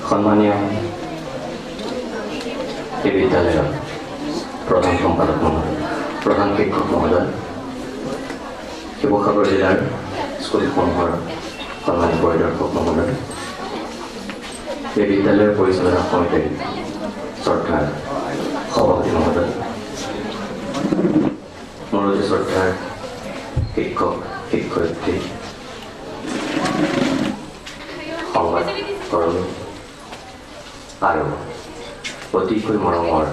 সন্মানীয় এই বিদ্যালয়ৰ প্ৰধান সম্পাদক মহোদয়, প্ৰধান শিক্ষক মহোদয়, শিৱসাগৰ জিলাৰ স্কুলসমূহৰ সন্মানীয় পৰিদৰ্শক মহোদয়, এই বিদ্যালয়ৰ পৰিচালনা সমিতিৰ শ্ৰদ্ধাৰ সভাপতি মহোদয়, মোৰ অতি শ্ৰদ্ধাৰ শিক্ষক শিক্ষয়িত্ৰী, সংবাদকৰ্মী আৰু অতিকৈ মৰমৰ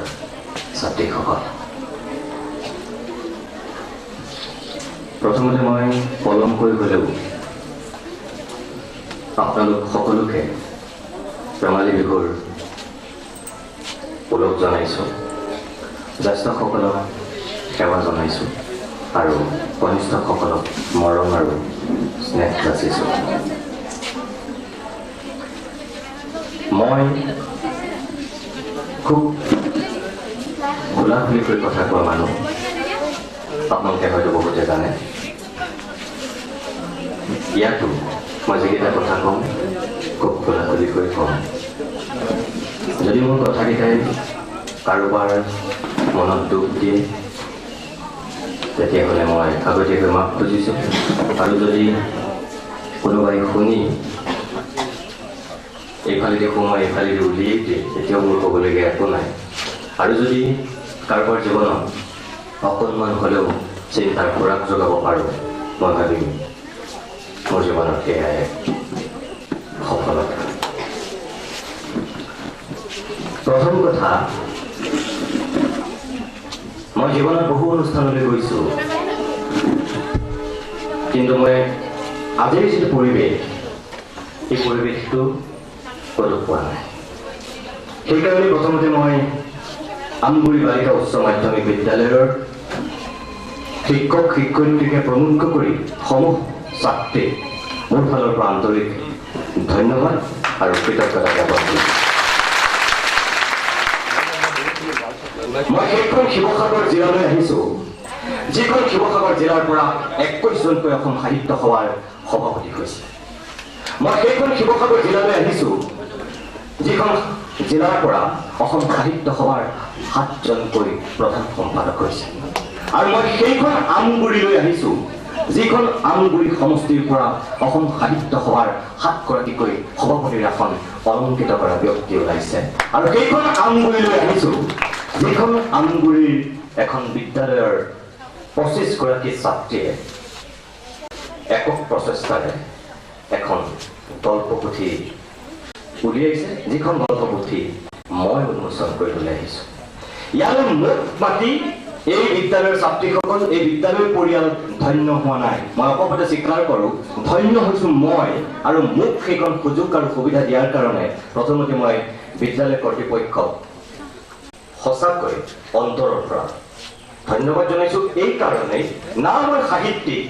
ছাত্ৰীসকল, প্ৰথমতে মই পলমকৈ হ'লেও আপোনালোক সকলোকে ৰঙালী বিহুৰ ওলগ জনাইছোঁ, জ্যেষ্ঠসকলক সেৱা জনাইছোঁ আৰু কনিষ্ঠসকলক মৰম আৰু স্নেহ যাচিছোঁ। মই খুব খোলাখুলিকৈ কথা কোৱা মানুহ, আপোনালোকে হয়তো বহুতে জানে। ইয়াতো মই যিকেইটা কথা কওঁ খুব খোলাখুলিকৈ কওঁ। যদি মোৰ কথাকেইটাই কাৰোবাৰ মনত দুখ দিয়ে তেতিয়াহ'লে মই আগতীয়াকৈ মাফ খুজিছোঁ, আৰু যদি কোনোবাই শুনি এইফালেদি সোমাই এইফালেদি উলিয়াই দিয়ে তেতিয়াও মোৰ ক'বলগীয়া একো নাই। আৰু যদি কাৰোবাৰ জীৱনত অকণমান হ'লেও চিন্তাৰ খোৰাক যোগাব পাৰোঁ, মই ভাবিম মোৰ জীৱনত সেয়াই এক সফলতা। প্ৰথম কথা, মই জীৱনত বহু অনুষ্ঠানলৈ গৈছোঁ, কিন্তু মই আজিৰ যিটো পৰিৱেশ, এই পৰিৱেশটো ক'তো পোৱা নাই। সেইকাৰণে প্ৰথমতে মই আমগুৰি বালিকা উচ্চ মাধ্যমিক বিদ্যালয়ৰ শিক্ষক শিক্ষয়িত্ৰীকে প্ৰমুখ কৰি সমূহ ছাত্ৰীক মোৰ ফালৰ পৰা আন্তৰিক ধন্যবাদ আৰু কৃতজ্ঞতা জ্ঞাপন কৰিছোঁ। মই সেইখন শিৱসাগৰ জিলালৈ আহিছোঁ, যিখন শিৱসাগৰ জিলাৰ পৰা 21জনকৈ অসম সাহিত্য সভাৰ সভাপতি হৈছে। মই সেইখন শিৱসাগৰ জিলালৈ আহিছোঁ, যিখন জিলাৰ পৰা অসম সাহিত্য সভাৰ 7জনকৈ প্ৰধান সম্পাদক হৈছে। আৰু মই সেইখন আমগুৰিলৈ আহিছোঁ, যিখন আমগুৰি সমষ্টিৰ পৰা অসম সাহিত্য সভাৰ 7গৰাকীকৈ সভাপতিৰ আসন অলংকৃত কৰা ব্যক্তি ওলাইছে। আৰু সেইখন আমগুৰিলৈ আহিছোঁ, যিখন আমগুৰিৰ এখন বিদ্যালয়ৰ 25গৰাকী ছাত্ৰীয়ে একক প্ৰচেষ্টাৰে এখন গল্পপুথি উলিয়াইছে, যিখন গল্পপুথি মই উন্মোচন কৰিবলৈ আহিছোঁ। ইয়ালৈ মোক মাতি এই বিদ্যালয়ৰ ছাত্ৰীসকল, এই বিদ্যালয়ৰ পৰিয়াল ধন্য হোৱা নাই। মই অকপটে স্বীকাৰ কৰোঁ, ধন্য হৈছোঁ মই, আৰু মোক সেইখন সুযোগ আৰু সুবিধা দিয়াৰ কাৰণে প্ৰথমতে মই বিদ্যালয় কৰ্তৃপক্ষক সঁচাকৈ অন্তৰৰ পৰা ধন্যবাদ জনাইছোঁ। এই কাৰণেই না মই সাহিত্যিক,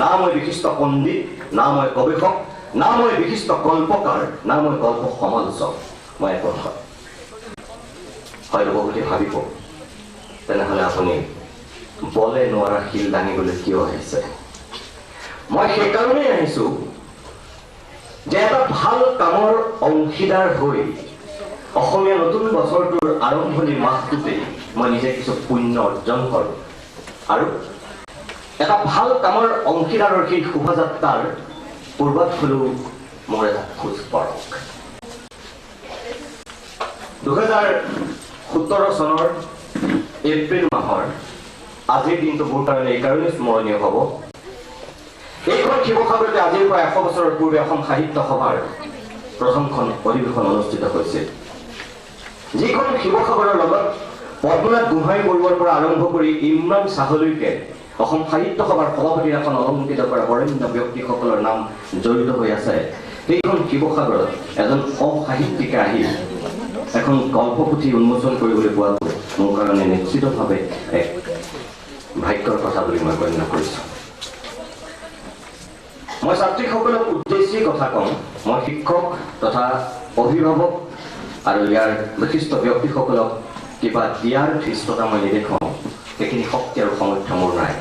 না মই বিশিষ্ট পণ্ডিত, না মই গৱেষক, না মই বিশিষ্ট গল্পকাৰ, না মই গল্প সমালোচক, মই একো নহয়। হয়তো বহুতে ভাবিব, তেনেহ'লে আপুনি বলে নোৱাৰা শিল দাঙিবলৈ কিয় আহিছে? মই সেইকাৰণেই আহিছোঁ যে এটা ভাল কামৰ অংশীদাৰ হৈ অসমীয়া নতুন বছৰটোৰ আৰম্ভণি মাহটোতেই মই নিজে কিছু পুণ্য অৰ্জন কৰোঁ, আৰু এটা ভাল কামৰ অংশীদাৰৰ সেই শোভাযাত্ৰাৰ পূৰ্বত হ'লেও মোৰ এটা খোজ পৰক। 2017 চনৰ এপ্ৰিল মাহৰ আজিৰ দিনটো মোৰ কাৰণে এইকাৰণেই স্মৰণীয় হ'ব। এইখন শিৱসাগৰতে আজিৰ পৰা 100 বছৰৰ পূৰ্বে অসম সাহিত্য সভাৰ প্ৰথমখন অধিৱেশন অনুষ্ঠিত হৈছিল, যিখন শিৱসাগৰৰ লগত পদ্মনাথ গোহাঁই বৰুৱাৰ পৰা আৰম্ভ কৰি ইমৰান শ্বাহলৈকে অসম সাহিত্য সভাৰ সভাপতিৰ আসন অলংকৃত কৰা বৰেণ্য ব্যক্তিসকলৰ নাম জড়িত হৈ আছে। সেইখন শিৱসাগৰত এজন অসাহিত্যিকে আহি এখন গল্পপুথি উন্মোচন কৰিবলৈ পোৱাটো মোৰ কাৰণে নিশ্চিতভাৱে এক ভাগ্যৰ কথা বুলি মই গণ্য কৰিছোঁ। মই ছাত্ৰীসকলক উদ্দেশ্যি কথা কওঁ, মই শিক্ষক তথা অভিভাৱক আৰু ইয়াৰ বিশিষ্ট ব্যক্তিসকলক কিবা দিয়াৰ ধৃষ্টতা মই নেদেখুৱাওঁ, সেইখিনি শক্তি আৰু সামৰ্থ্য মোৰ নাই।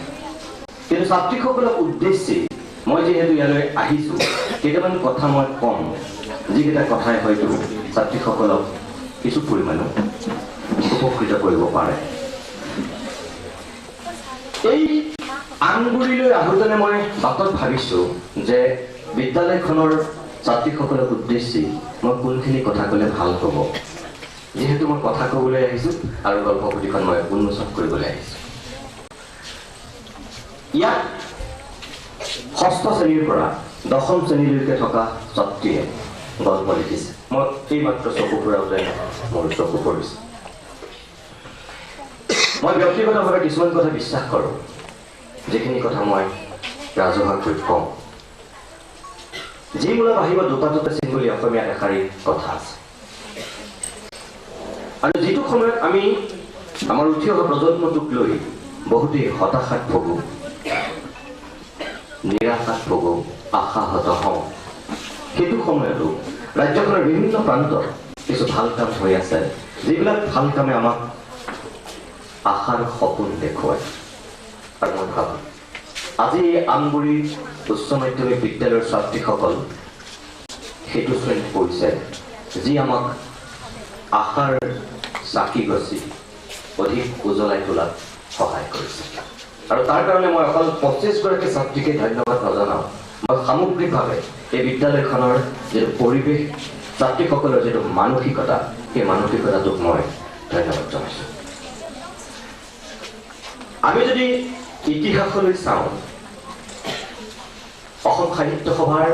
কিন্তু ছাত্ৰীসকলক উদ্দেশ্যি মই যিহেতু ইয়ালৈ আহিছোঁ, কেইটামান কথা মই ক'ম, যিকেইটা কথাই হয়তো ছাত্ৰীসকলক কিছু পৰিমাণে উপকৃত কৰিব পাৰে। এই আমগুৰিলৈ আহোঁতেনে মই বাটত ভাবিছোঁ যে বিদ্যালয়খনৰ ছাত্ৰীসকলক উদ্দেশ্যি মই কোনখিনি কথা ক'লে ভাল হ'ব, যিহেতু মই কথা ক'বলৈ আহিছোঁ আৰু গল্প পুথিখন মই উন্মোচন কৰিবলৈ আহিছোঁ। ইয়াত ষষ্ঠ শ্ৰেণীৰ পৰা দশম শ্ৰেণীলৈকে থকা ছাত্ৰীয়ে গল্প লিখিছে। মই এইমাত্ৰ চকু ফুৰাওঁতে মোৰ চকু পৰিছে। মই ব্যক্তিগতভাৱে কিছুমান কথা বিশ্বাস কৰোঁ, যিখিনি কথা মই ৰাজহুৱাকৈ কওঁ। যি মূলত আহিব দুপাততে চিন বুলি অসমীয়াত এষাৰি কথা আছে। আৰু যিটো সময়ত আমি আমাৰ উঠি অহা প্ৰজন্মটোক লৈ বহুতেই হতাশাত ভোগো, নিৰাশাত ভোগো, আশাহত হওঁ, সেইটো সময়তো ৰাজ্যখনৰ বিভিন্ন প্ৰান্তত কিছু ভাল কাম হৈ আছে, যিবিলাক ভাল কামে আমাক আশাৰ সপোন দেখুৱায়। আৰু মই ভাবোঁ আজি এই আমগুৰি উচ্চ মাধ্যমিক বিদ্যালয়ৰ ছাত্ৰীসকল সেইটো শ্ৰেণীত পৰিছে, যি আমাক আশাৰ চাকি গছি অধিক উজ্বলাই তোলাত সহায় কৰিছে। আৰু তাৰ কাৰণে মই অকল 25 গৰাকী ছাত্ৰীকে ধন্যবাদ নজনাওঁ, মই সামগ্ৰিকভাৱে এই বিদ্যালয়খনৰ যিটো পৰিৱেশ, ছাত্ৰীসকলৰ যিটো মানসিকতা, সেই মানসিকতাটোক মই ধন্যবাদ জনাইছোঁ। আমি যদি ইতিহাসলৈ চাওঁ, অসম সাহিত্য সভাৰ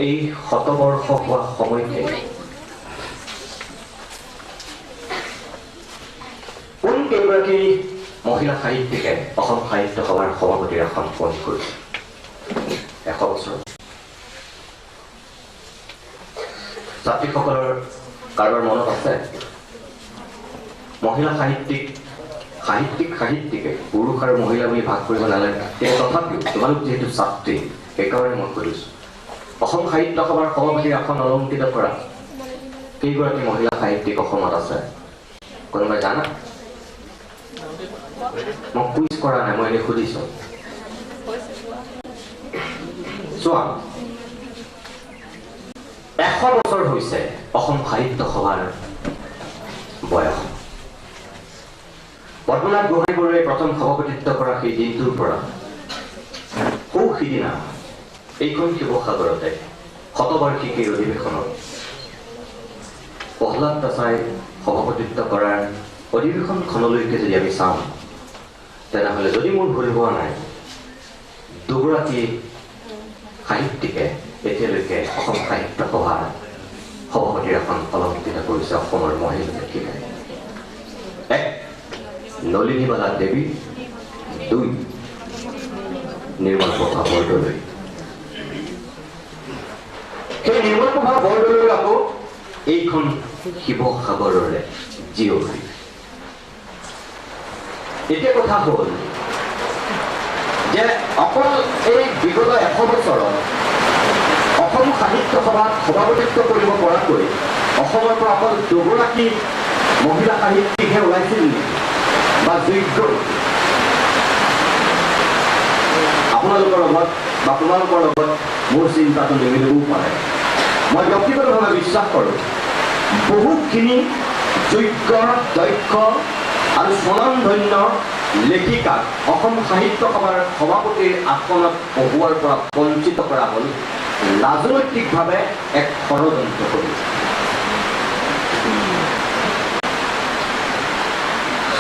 এই শতবৰ্ষ হোৱা সময়খিনি কোন কেইগৰাকী মহিলা সাহিত্যিকে অসম সাহিত্য সভাৰ সভাপতিৰ আসন শুৱনি কৰিছে 100 বছৰ? ছাত্ৰীসকলৰ কাৰোবাৰ মনত আছে? মহিলা সাহিত্যিক, সাহিত্যিক সাহিত্যিকে পুৰুষ আৰু মহিলা বুলি ভাগ কৰিব নালাগে, কিন্তু তথাপিও তোমালোক যিহেতু ছাত্ৰী, সেইকাৰণে মই সুধিছোঁ, অসম সাহিত্য সভাৰ সভাপতিৰ আসন অলংকৃত কৰা কেইগৰাকী মহিলা সাহিত্যিক অসমত আছে? কোনোবাই জানা? মই কুইজ কৰা নাই, মই এনেই সুধিছো। চোৱা, 100 বছৰ হৈছে অসম সাহিত্য সভাৰ বয়স। পদ্মনাথ গোহাঁই বৰুৱাই প্ৰথম সভাপতিত্ব কৰা সেই দিনটোৰ পৰা সৌ সিদিনা এইখন শিৱসাগৰতে শতবাৰ্ষিকীৰ অধিৱেশনত প্ৰহ্লাদ তাছাই সভাপতিত্ব কৰাৰ অধিৱেশনখনলৈকে যদি আমি চাওঁ, তেনেহ'লে যদি মোৰ ভুল হোৱা নাই, দুগৰাকী সাহিত্যিকে এতিয়ালৈকে অসম সাহিত্য সভাৰ সভাপতিৰ আসন অলংকৃত কৰিছে অসমৰ মহিলা লেখিকাই। এক, নলিনীবালা দেৱী, দুই, নিৰ্মল প্ৰভা বৰদলৈ। সেই নিৰ্মল প্ৰভা বৰদলৈ আকৌ এইখন শিৱসাগৰৰে জীয়ৰী। এতিয়া কথা হ'ল যে অকল এই বিগত 100 বছৰত অসম সাহিত্য সভাত সভাপতিত্ব কৰিব পৰাকৈ অসমৰ পৰা অকল দুগৰাকী মহিলা সাহিত্যিকহে ওলাইছিল নেকি বা যোগ্য? আপোনালোকৰ লগত বা তোমালোকৰ লগত মোৰ চিন্তাটো নিমিলিবও পাৰে। মই ব্যক্তিগতভাৱে বিশ্বাস কৰোঁ, বহুতখিনি যোগ্য, দক্ষ আৰু স্বনামধন্য লেখিকাক অসম সাহিত্য সভাৰ সভাপতিৰ আসনত বহুৱাৰ পৰা বঞ্চিত কৰা হ'ল, ৰাজনৈতিকভাৱে এক ষড়যন্ত্ৰ কৰি।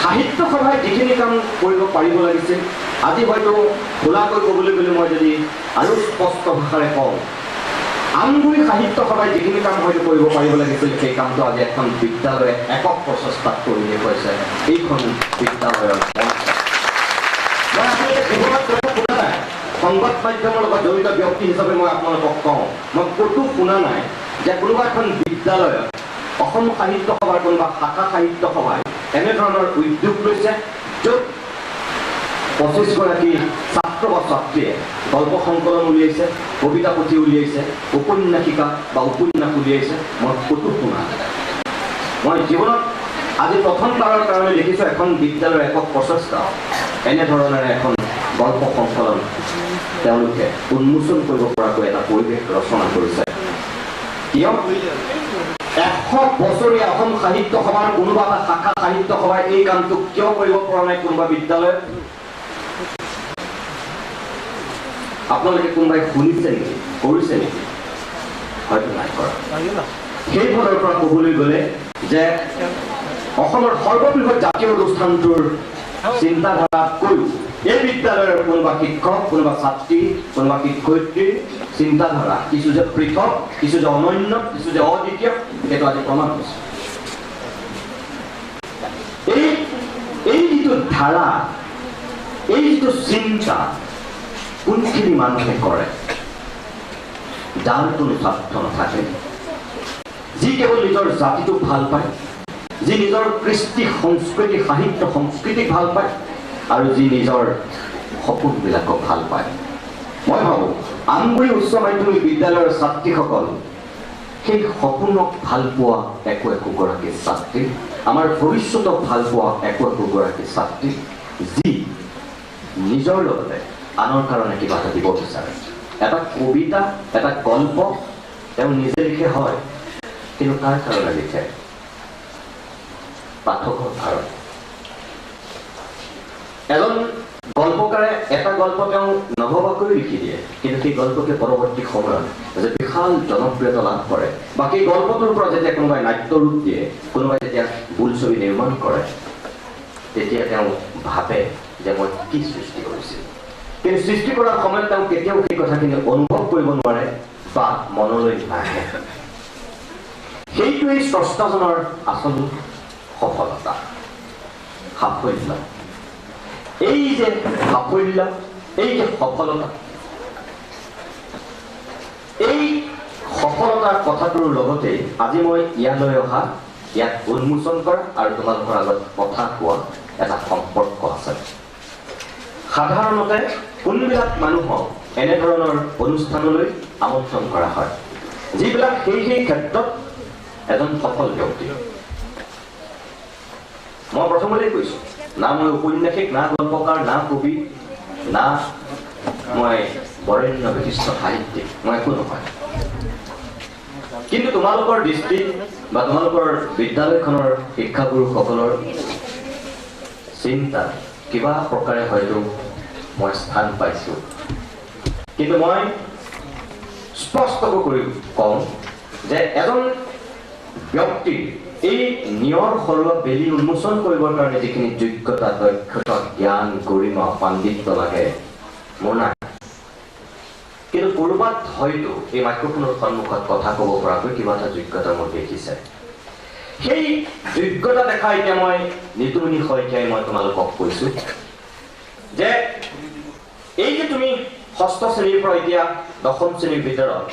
সাহিত্য সভাই যিখিনি কাম কৰিব পাৰিব লাগিছিল, আজি হয়তো খোলাকৈ ক'বলৈ গ'লে, মই যদি আৰু স্পষ্ট ভাষাৰে কওঁ, আমগুৰি সাহিত্য সভাই যিখিনি কাম হয়তো কৰিব পাৰিব লাগিছিল, সেই কামটো আজি এখন বিদ্যালয়ে একক প্ৰচেষ্টাত কৰি দেখুৱাইছে এইখন বিদ্যালয়ৰ মঞ্চ। মই আপোনালোকে জীৱনত ক'তো শুনা নাই, সংবাদ মাধ্যমৰ লগত জড়িত ব্যক্তি হিচাপে মই আপোনালোকক কওঁ, মই ক'তো শুনা নাই যে কোনোবা এখন বিদ্যালয়ত অসম সাহিত্য সভাৰ কোনোবা শাখা সাহিত্য সভাই এনেধৰণৰ উদ্যোগ লৈছে, য'ত 25 গৰাকী ছাত্ৰ বা ছাত্ৰীয়ে গল্প সংকলন উলিয়াইছে, কবিতা পুথি উলিয়াইছে, উপন্যাসিকা বা উপন্যাস উলিয়াইছে। মই ক'তো শুনা নাই। মই জীৱনত আজি প্ৰথমবাৰৰ কাৰণে দেখিছোঁ এখন বিদ্যালয়ৰ একক প্ৰচেষ্টা এনেধৰণেৰে এখন গল্প সংকলন তেওঁলোকে উন্মোচন কৰিব পৰাকৈ এটা পৰিৱেশ ৰচনা কৰিছে। কিয় 100 বছৰীয়া অসম সাহিত্য সভাৰ কোনোবা এটা শাখা সাহিত্য সভাই এই কামটো কিয় কৰিব পৰা নাই কোনোবা বিদ্যালয়ত? আপোনালোকে কোনোবাই শুনিছে নেকি, কৰিছে নেকি? হয়তো নাই কৰা। সেই ফালৰ পৰা ক'বলৈ গ'লে যে অসমৰ সৰ্ববৃহৎ জাতীয় অনুষ্ঠানটোৰ চিন্তাধাৰাতকৈও এই বিদ্যালয়ৰ কোনোবা শিক্ষক, কোনোবা ছাত্ৰী, কোনোবা শিক্ষয়িত্ৰীৰ চিন্তাধাৰা কিছু যে পৃথক, কিছু যে অনন্য, কিছু যে অদ্বিতীয়, সেইটো আজি প্ৰমাণ হৈছে। এই যিটো ধাৰা, এই যিটো চিন্তা কোনখিনি মানুহে কৰে যাৰ কোনো স্বাৰ্থ নাথাকে, যি কেৱল নিজৰ জাতিটোক ভাল পায়, যি নিজৰ কৃষ্টি সংস্কৃতি সাহিত্য সংস্কৃতিক ভাল পায় আৰু যি নিজৰ সপোনবিলাকক ভাল পায়। মই ভাবোঁ আমগুৰি উচ্চ মাধ্যমিক বিদ্যালয়ৰ ছাত্ৰীসকল সেই সপোনক ভাল পোৱা একো একোগৰাকী ছাত্ৰী, আমাৰ ভৱিষ্যতক ভাল পোৱা একো একোগৰাকী ছাত্ৰী, যি নিজৰ লগতে আনৰ কাৰণে কিবা এটা দিব বিচাৰে। এটা কবিতা, এটা গল্প তেওঁ নিজে লিখে হয়, কিন্তু কাৰ কাৰণে লিখে? পাঠকৰ কাৰণে। এজন গল্পকাৰে এটা গল্প তেওঁ নভবাকৈ লিখি দিয়ে, কিন্তু সেই গল্পটোৱে পৰৱৰ্তী সময়ত যে বিশাল জনপ্ৰিয়তা লাভ কৰে বা সেই গল্পটোৰ পৰা যেতিয়া কোনোবাই নাট্যৰূপ দিয়ে, কোনোবাই যেতিয়া বোলছবি নিৰ্মাণ কৰে, তেতিয়া তেওঁ ভাবে যে মই কি সৃষ্টি কৰিছিলোঁ। কিন্তু সৃষ্টি কৰাৰ সময়ত তেওঁ কেতিয়াও সেই কথাখিনি অনুভৱ কৰিব নোৱাৰে বা মনলৈ নাহে। সেইটোৱেই স্ৰষ্টাজনৰ আচল সফলতা, সাফল্য। এই যে সাফল্য, এই যে সফলতা, এই সফলতাৰ কথাটোৰ লগতে আজি মই ইয়ালৈ অহা, ইয়াত উন্মোচন কৰা আৰু তোমালোকৰ আগত কথা কোৱা এটা সম্পৰ্ক আছে। সাধাৰণতে কোনবিলাক মানুহক এনেধৰণৰ অনুষ্ঠানলৈ আমন্ত্ৰণ কৰা হয়? যিবিলাক সেই সেই ক্ষেত্ৰত এজন সফল ব্যক্তি। মই প্ৰথমতেই কৈছোঁ, না মই উপন্যাসিক, না গল্পকাৰ, না কবি, না মই বৰেণ্য বিশিষ্ট সাহিত্যিক, মই একো নহয়। কিন্তু তোমালোকৰ দৃষ্টিত বা তোমালোকৰ বিদ্যালয়খনৰ শিক্ষাগুৰুসকলৰ চিন্তাত কিবা প্ৰকাৰে হয়তো মই স্থান পাইছোঁ। কিন্তু মই স্পষ্টকৈ কৰি কওঁ যে এজন ব্যক্তিৰ এই নিয়ৰ সৰুৱা বেলি উন্মোচন কৰিবৰ কাৰণে যিখিনি যোগ্যতা, দক্ষতা, জ্ঞান, গৰিমা, পাণ্ডিত্য লাগে, মোৰ নাই। কিন্তু ক'ৰবাত হয়তো এই মাইক্ৰফোনৰ সন্মুখত কথা ক'ব পৰাকৈ কিবা এটা যোগ্যতা মোৰ দেখিছে। সেই যোগ্যতা দেখা এতিয়া মই নিতুমণি শইকীয়াই মই তোমালোকক কৈছোঁ যে এই যে তুমি ষষ্ঠ শ্ৰেণীৰ পৰা এতিয়া দশম শ্ৰেণীৰ ভিতৰত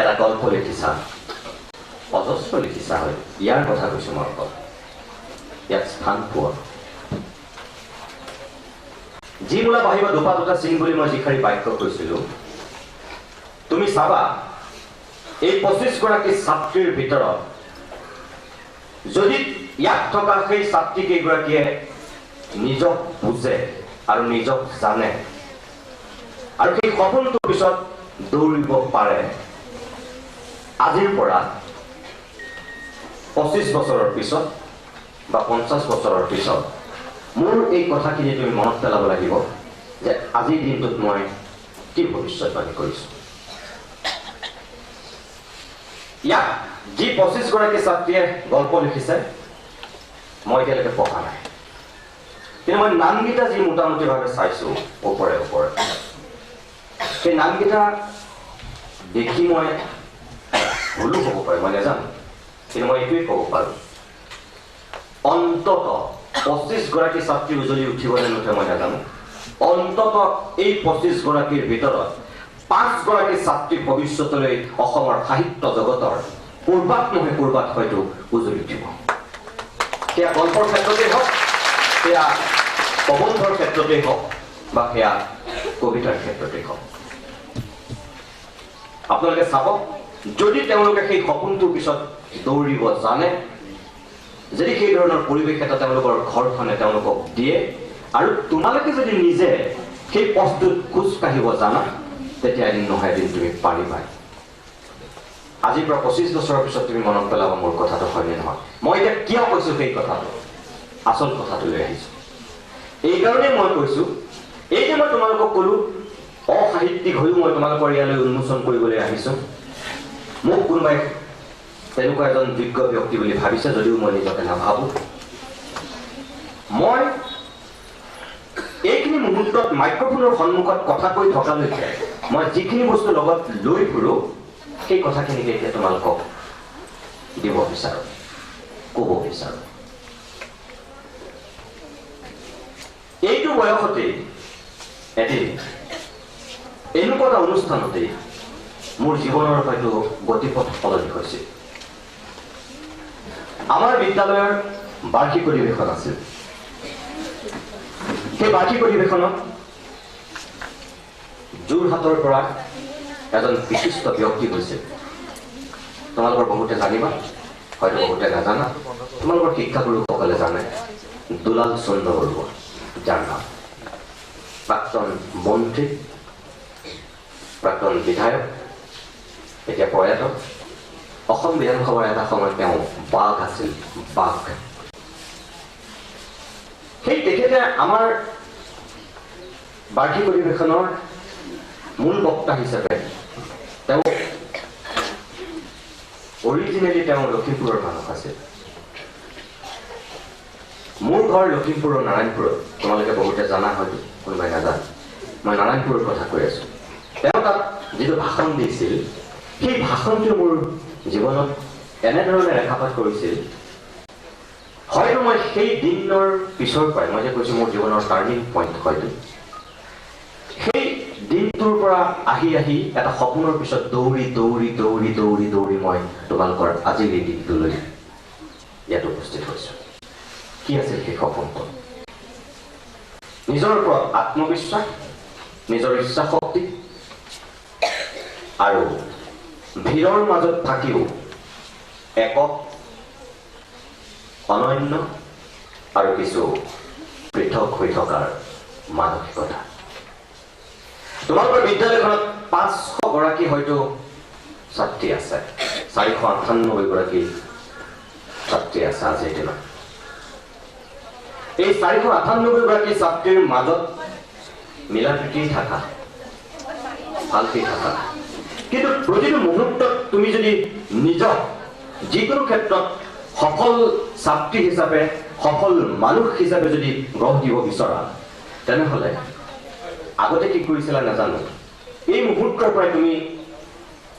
এটা গল্প লিখিছা, অজস্ৰ লিখিছা হয়, ইয়াৰ কথা কৈছোঁ মই অকল, ইয়াত স্থান পোৱা যি মূলা বাঢ়িব দুপা দুটা চিন বুলি মই যিষাৰি বাক্য কৈছিলোঁ, তুমি চাবা এই 25 গৰাকী ছাত্ৰীৰ ভিতৰত যদি ইয়াত থকা সেই ছাত্ৰী কেইগৰাকীয়ে নিজক বুজে আৰু নিজক জানে আৰু সেই সপোনটোৰ পিছত দৌৰিব পাৰে, আজিৰ পৰা 25 বছৰৰ পিছত বা 50 বছৰৰ পিছত মোৰ এই কথাখিনি তুমি মনত পেলাব লাগিব যে আজিৰ দিনটোত মই কি ভৱিষ্যতবাণী কৰিছোঁ। ইয়াত যি 25 গৰাকী ছাত্ৰীয়ে গল্প লিখিছে মই এতিয়ালৈকে পঢ়া নাই, কিন্তু মই নামকেইটা যি মোটামুটিভাৱে চাইছোঁ ওপৰে ওপৰে, সেই নামকেইটা দেখি মই ভুলো হ'ব পাৰে, মই নাজানো, কিন্তু মই এইটোৱেই ক'ব পাৰোঁ, অন্তত 25 গৰাকী ছাত্ৰী উজলি উঠিবনে নুঠে মই নাজানো, অন্তত এই 25 গৰাকীৰ ভিতৰত 5 গৰাকী ছাত্ৰী ভৱিষ্যতলৈ অসমৰ সাহিত্য জগতৰ ক'ৰবাত নহয় ক'ৰবাত হয়তো উজলি উঠিব। সেয়া গল্পৰ ক্ষেত্ৰতেই হওক, সেয়া প্ৰবন্ধৰ ক্ষেত্ৰতেই হওক, বা সেয়া কবিতাৰ ক্ষেত্ৰতেই হওক। আপোনালোকে চাব, যদি তেওঁলোকে সেই সপোনটোৰ পিছত দৌৰিব জানে, যদি সেই ধৰণৰ পৰিৱেশ এটা তেওঁলোকৰ ঘৰখনে তেওঁলোকক দিয়ে, আৰু তোমালোকে যদি নিজে সেই পথটোত খোজ কাঢ়িব জানা, তেতিয়া এদিন নহয় এদিন তুমি পাৰিবাই। আজিৰ পৰা 25 বছৰৰ পিছত তুমি মনত পেলাবা মোৰ কথাটো হয়নে নহয়। মই এতিয়া কিয় কৈছো সেই কথাটো, আচল কথাটো লৈ আহিছো। এইকাৰণেই মই কৈছো, এই যে মই তোমালোকক ক'লো অসাহিত্যিক হৈও মই তোমালোকৰ ইয়ালৈ উন্মোচন কৰিবলৈ আহিছো। মোক কোনোবাই তেনেকুৱা এজন যোগ্য ব্যক্তি বুলি ভাবিছে যদিও মই নিজকে নাভাবো। মই এইখিনি মুহূৰ্তত মাইক্ৰফোনৰ সন্মুখত কথা কৈ থকালৈকে মই যিখিনি বস্তু লগত লৈ ফুৰো, সেই কথাখিনিকে এতিয়া তোমালোকক দিব বিচাৰো, ক'ব বিচাৰো। এইটো বয়সতেই এদিন এনেকুৱা এটা অনুষ্ঠানতেই মোৰ জীৱনৰ হয়তো গতিপথ সলনি হৈছিল। আমাৰ বিদ্যালয়ৰ বাৰ্ষিক অধিৱেশন আছিল। সেই বাৰ্ষিক অধিৱেশনত যোৰহাটৰ পৰা এজন বিশিষ্ট ব্যক্তি গৈছিল। তোমালোকৰ বহুতে জানিবা, হয়তো বহুতে নাজানা, তোমালোকৰ শিক্ষাগুৰুসকলে জানে, দুলাল চন্দ্ৰ বৰুৱা, যাৰ নাম, প্ৰাক্তন মন্ত্ৰী, প্ৰাক্তন বিধায়ক, এতিয়া প্ৰয়াত। অসম বিধানসভাৰ এটা সময়ত তেওঁ বাঘ আছিল, বাঘ। সেই তেখেতে আমাৰ বাৰ্ষিক অধিৱেশনৰ মূল বক্তা হিচাপে, তেওঁ অৰিজিনেলি তেওঁ লখিমপুৰৰ মানুহ আছিল। মোৰ ঘৰ লখিমপুৰৰ নাৰায়ণপুৰত, তোমালোকে বহুতে জানা, হয়তো কোনোবাই নাজানে, মই নাৰায়ণপুৰৰ কথা কৈ আছো। তেওঁ তাত যিটো ভাষণ দিছিল, সেই ভাষণটো মোৰ জীৱনত এনেধৰণে ৰেখাপাত কৰিছিল, হয়তো মই সেই দিনৰ পিছৰ পৰাই, মই যে কৈছো মোৰ জীৱনৰ টাৰ্ণিং পইণ্ট, হয়তো সেই দিনটোৰ পৰা আহি আহি এটা সপোনৰ পিছত দৌৰি দৌৰি দৌৰি দৌৰি দৌৰি মই তোমালোকৰ আজিৰ এই দিনটোলৈ ইয়াত উপস্থিত হৈছো। কি আছিল সেই সপোনটো? নিজৰ ওপৰত আত্মবিশ্বাস, নিজৰ ইচ্ছা শক্তি, আৰু ভিৰৰ মাজত থাকিও একক, অনন্য আৰু কিছু পৃথক হৈ থকাৰ মানসিকতা। তোমালোকৰ বিদ্যালয়খনত 500 গৰাকী হয়তো ছাত্ৰী আছে, 498 গৰাকী ছাত্ৰী আছে আজিৰ দিনত। এই 498 গৰাকী ছাত্ৰীৰ মাজত মিলা প্ৰীতি থাকা, ভালকে থাকা, কিন্তু প্ৰতিটো মুহূৰ্তত তুমি যদি নিজক যিকোনো ক্ষেত্ৰত সফল ছাত্ৰী হিচাপে, সফল মানুহ হিচাপে যদি গঢ় দিব বিচৰা, তেনেহ'লে আগতে কি কৰিছিলা নাজানো, এই মুহূৰ্তৰ পৰাই তুমি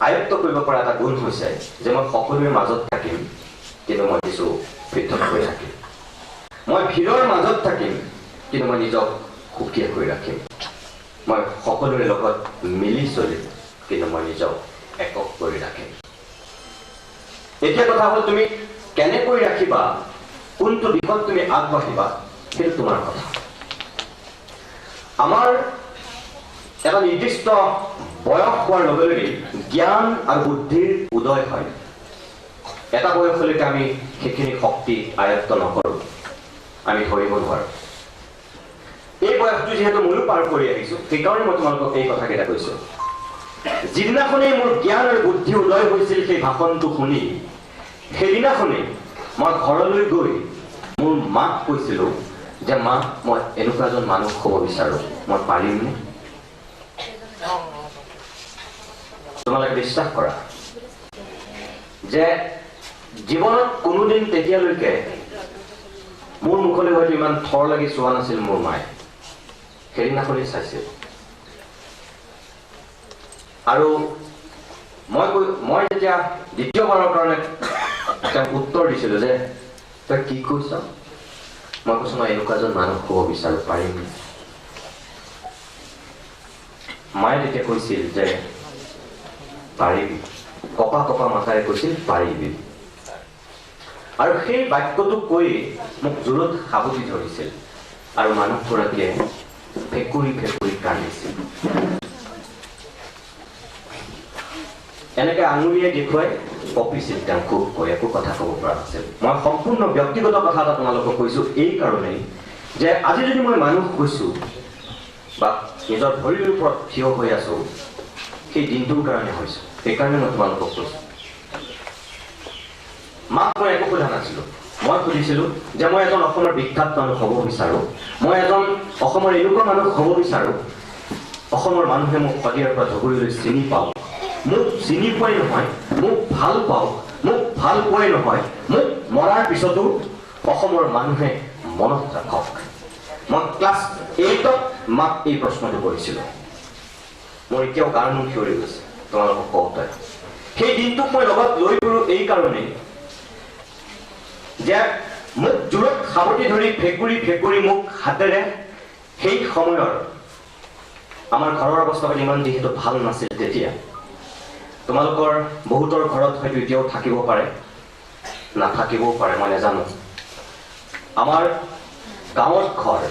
আয়ত্ব কৰিব পৰা এটা গুণ হৈছে যে মই সকলোৰে মাজত থাকিম, কিন্তু মই কিছু পৃথক হৈ থাকিম। মই ভিৰৰ মাজত থাকিম, কিন্তু মই নিজক সুকীয়া কৰি ৰাখিম। মই সকলোৰে লগত মিলি চলিম, কিন্তু মই নিজক একক কৰি ৰাখিম। এতিয়া কথা হ'ল তুমি কেনেকৈ ৰাখিবা, কোনটো দিশত তুমি আগবাঢ়িবা, সেইটো তোমাৰ কথা। আমাৰ এটা নিৰ্দিষ্ট বয়স হোৱাৰ লগে লগে জ্ঞান আৰু বুদ্ধিৰ উদয় হয়। এটা বয়সলৈকে আমি সেইখিনি শক্তি আয়ত্ত নকৰোঁ, আমি ধৰিব নোৱাৰোঁ। এই বয়সটো যিহেতু ময়ো পাৰ কৰি আহিছোঁ, সেইকাৰণে মই তোমালোকক এই কথাকেইটা কৈছোঁ। যিদিনাখনেই মোৰ জ্ঞান আৰু বুদ্ধি উদয় হৈছিল সেই ভাষণটো শুনি, সেইদিনাখনেই মই ঘৰলৈ গৈ মোৰ মাক কৈছিলোঁ যে মা, মই এনেকুৱা এজন মানুহ হ'ব বিচাৰোঁ, মই পাৰিমনে? তোমালোকে বিশ্বাস কৰা যে জীৱনত কোনোদিন তেতিয়ালৈকে মোৰ মুখলৈ হয়তো ইমান থৰ লাগি চোৱা নাছিল মোৰ মায়ে, সেইদিনাখনেই চাইছিল। আৰু মই যেতিয়া দ্বিতীয়বাৰৰ কাৰণে তেওঁক উত্তৰ দিছিলোঁ যে তই কি কৈছ, মই কৈছোঁ মই এনেকুৱা এজন মানুহ হ'ব বিচাৰোঁ, পাৰিম? মায়ে তেতিয়া কৈছিল যে পাৰিবি, কপা কপা মাথাৰে কৈছিল পাৰিবি। আৰু সেই বাক্যটো কৈ মোক জোৰত সাৱটি ধৰিছিল আৰু মানুহগৰাকীয়ে ফেকুৰি ফেকুৰি কান্দিছিল। এনেকে আঙুলিয়ে দেখুৱাই কঁপিছিল তেওঁ খুবকৈ, একো কথা ক'ব পৰা নাছিল। মই সম্পূৰ্ণ ব্যক্তিগত কথা এটা তোমালোকক কৈছোঁ এই কাৰণেই যে আজি যদি মই মানুহ হৈছোঁ বা নিজৰ ভৰিৰ ওপৰত থিয় হৈ আছোঁ, সেই দিনটোৰ কাৰণে হৈছোঁ। সেইকাৰণে মই তোমালোকক কৈছোঁ। মাক মই একো সোধা নাছিলোঁ। মই সুধিছিলোঁ যে মই এজন অসমৰ বিখ্যাত মানুহ হ'ব বিচাৰোঁ, মই এজন অসমৰ এনেকুৱা মানুহ হ'ব বিচাৰোঁ, অসমৰ মানুহে মোক শদিয়াৰ পৰা ধুবুৰীলৈ চিনি পাওক, মোক চিনি পোৱাই নহয় মোক ভাল পাওক, মোক ভাল পোৱাই নহয় মোক মৰাৰ পিছতো অসমৰ মানুহে মনত ৰাখক। মই ক্লাছ 8ত মাক এই প্ৰশ্নটো কৰিছিলোঁ। মোৰ এতিয়াও গাৰ নোম শিয়ৰি গৈছে তোমালোকক কওঁতে। সেই দিনটোক মই লগত লৈ ফুৰোঁ এই কাৰণেই যে মোক জোৰত সাৱটি ধৰি ফেকুৰি ফেকুৰি মোক হাতেৰে সেই সময়ৰ আমাৰ ঘৰৰ অৱস্থা ইমান যিহেতু ভাল নাছিল তেতিয়া, তোমালোকৰ বহুতৰ ঘৰত হয়তো এতিয়াও থাকিব পাৰে, নাথাকিবও পাৰে, মই নাজানো। আমাৰ গাঁৱত ঘৰ,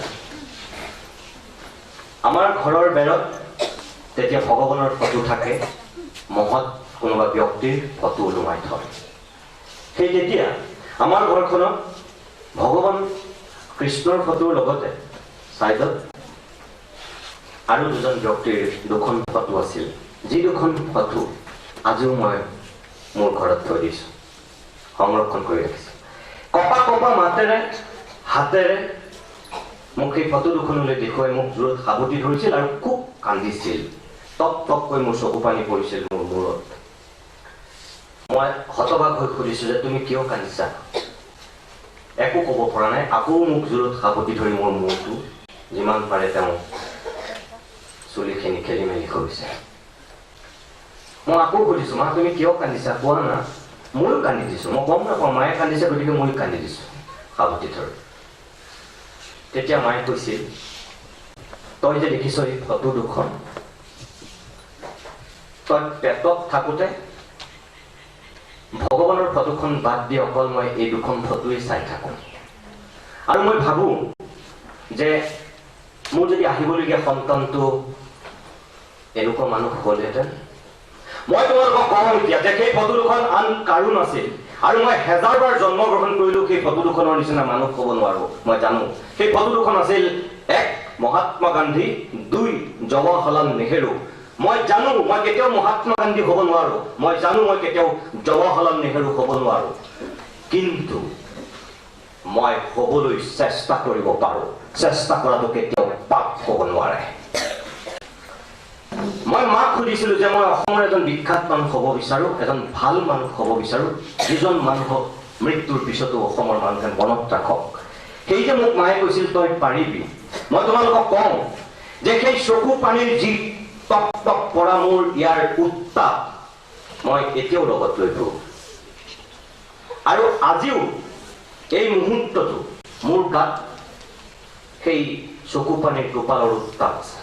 আমাৰ ঘৰৰ বেৰত তেতিয়া ভগৱানৰ ফটো থাকে, মহৎ কোনোবা ব্যক্তিৰ ফটো ওলোমাই থয়। সেই তেতিয়া আমাৰ ঘৰখনত ভগৱান কৃষ্ণৰ ফটোৰ লগতে ছাইডত আৰু দুজন ব্যক্তিৰ দুখন ফটো আছিল, যি দুখন ফটো আজিও মই মোৰ ঘৰত থৈ দিছোঁ, সংৰক্ষণ কৰি ৰাখিছোঁ। কপা কপা মাতেৰে হাতেৰে মোক সেই ফটো দুখনলৈ দেখুৱাই মোক জোৰত সাৱটি ধৰিছিল আৰু খুব কান্দিছিল। টপ টপকৈ মোৰ চকু পানী পৰিছিল মোৰ মূৰত। মই হতবাক হৈ সুধিছোঁ যে তুমি কিয় কান্দিছা? একো ক'ব পৰা নাই। আকৌ মোক জোৰত সাৱটি ধৰি মোৰ মূৰটো যিমান পাৰে তেওঁ চুলিখিনি খেলি মেলি কৰিছে। মই আকৌ সুধিছোঁ, মা তুমি কিয় কান্দিছা কোৱা না। ময়ো কান্দি দিছোঁ, মই গম নাপাওঁ মায়ে কান্দিছে গতিকে ময়ো কান্দি দিছোঁ সাৱটি ধৰি। তেতিয়া মায়ে কৈছিল, তই যে দেখিছ এই ফটো দুখন, তই পেটত থাকোঁতে ভগৱানৰ ফটোখন বাদ দি অকল মই এই দুখন ফটোৱেই চাই থাকোঁ। আৰু মই ভাবোঁ যে মোৰ যদি আহিবলগীয়া সন্তানটো এনেকুৱা মানুহ হ'লহেঁতেন। মই তোমালোকক কওঁ এতিয়া যে সেই ফটো দুখন আন কাৰো নাছিল, আৰু মই হেজাৰবাৰ জন্মগ্ৰহণ কৰিলেও সেই ফটো দুখনৰ নিচিনা মানুহ হ'ব নোৱাৰোঁ। মই জানো সেই ফটো দুখন আছিল এক মহাত্মা গান্ধী, দুই জৱাহৰলাল নেহেৰু। মই জানো মই কেতিয়াও মহাত্মা গান্ধী হ'ব নোৱাৰোঁ, মই জানো মই কেতিয়াও জৱাহৰলাল নেহেৰু হ'ব নোৱাৰোঁ, কিন্তু মই হ'বলৈ চেষ্টা কৰিব পাৰোঁ। চেষ্টা কৰাটো কেতিয়াও পাপ হ'ব নোৱাৰে। মই মাক সুধিছিলোঁ যে মই অসমৰ এজন বিখ্যাত মানুহ হ'ব বিচাৰোঁ, এজন ভাল মানুহ হ'ব বিচাৰোঁ, যিজন মানুহক মৃত্যুৰ পিছতো অসমৰ মানুহে মনত ৰাখক। সেই যে মোক মায়ে কৈছিল তই পাৰিবি। মই তোমালোকক কওঁ যে সেই চকু পানীৰ যি টপ টপ পৰা মোৰ ইয়াৰ উত্তাপ মই এতিয়াও লগত লৈ ফুৰোঁ। আৰু আজিও এই মুহূৰ্তটো মোৰ গাত সেই চকু পানীৰ টোপালৰ উত্তাপ আছে।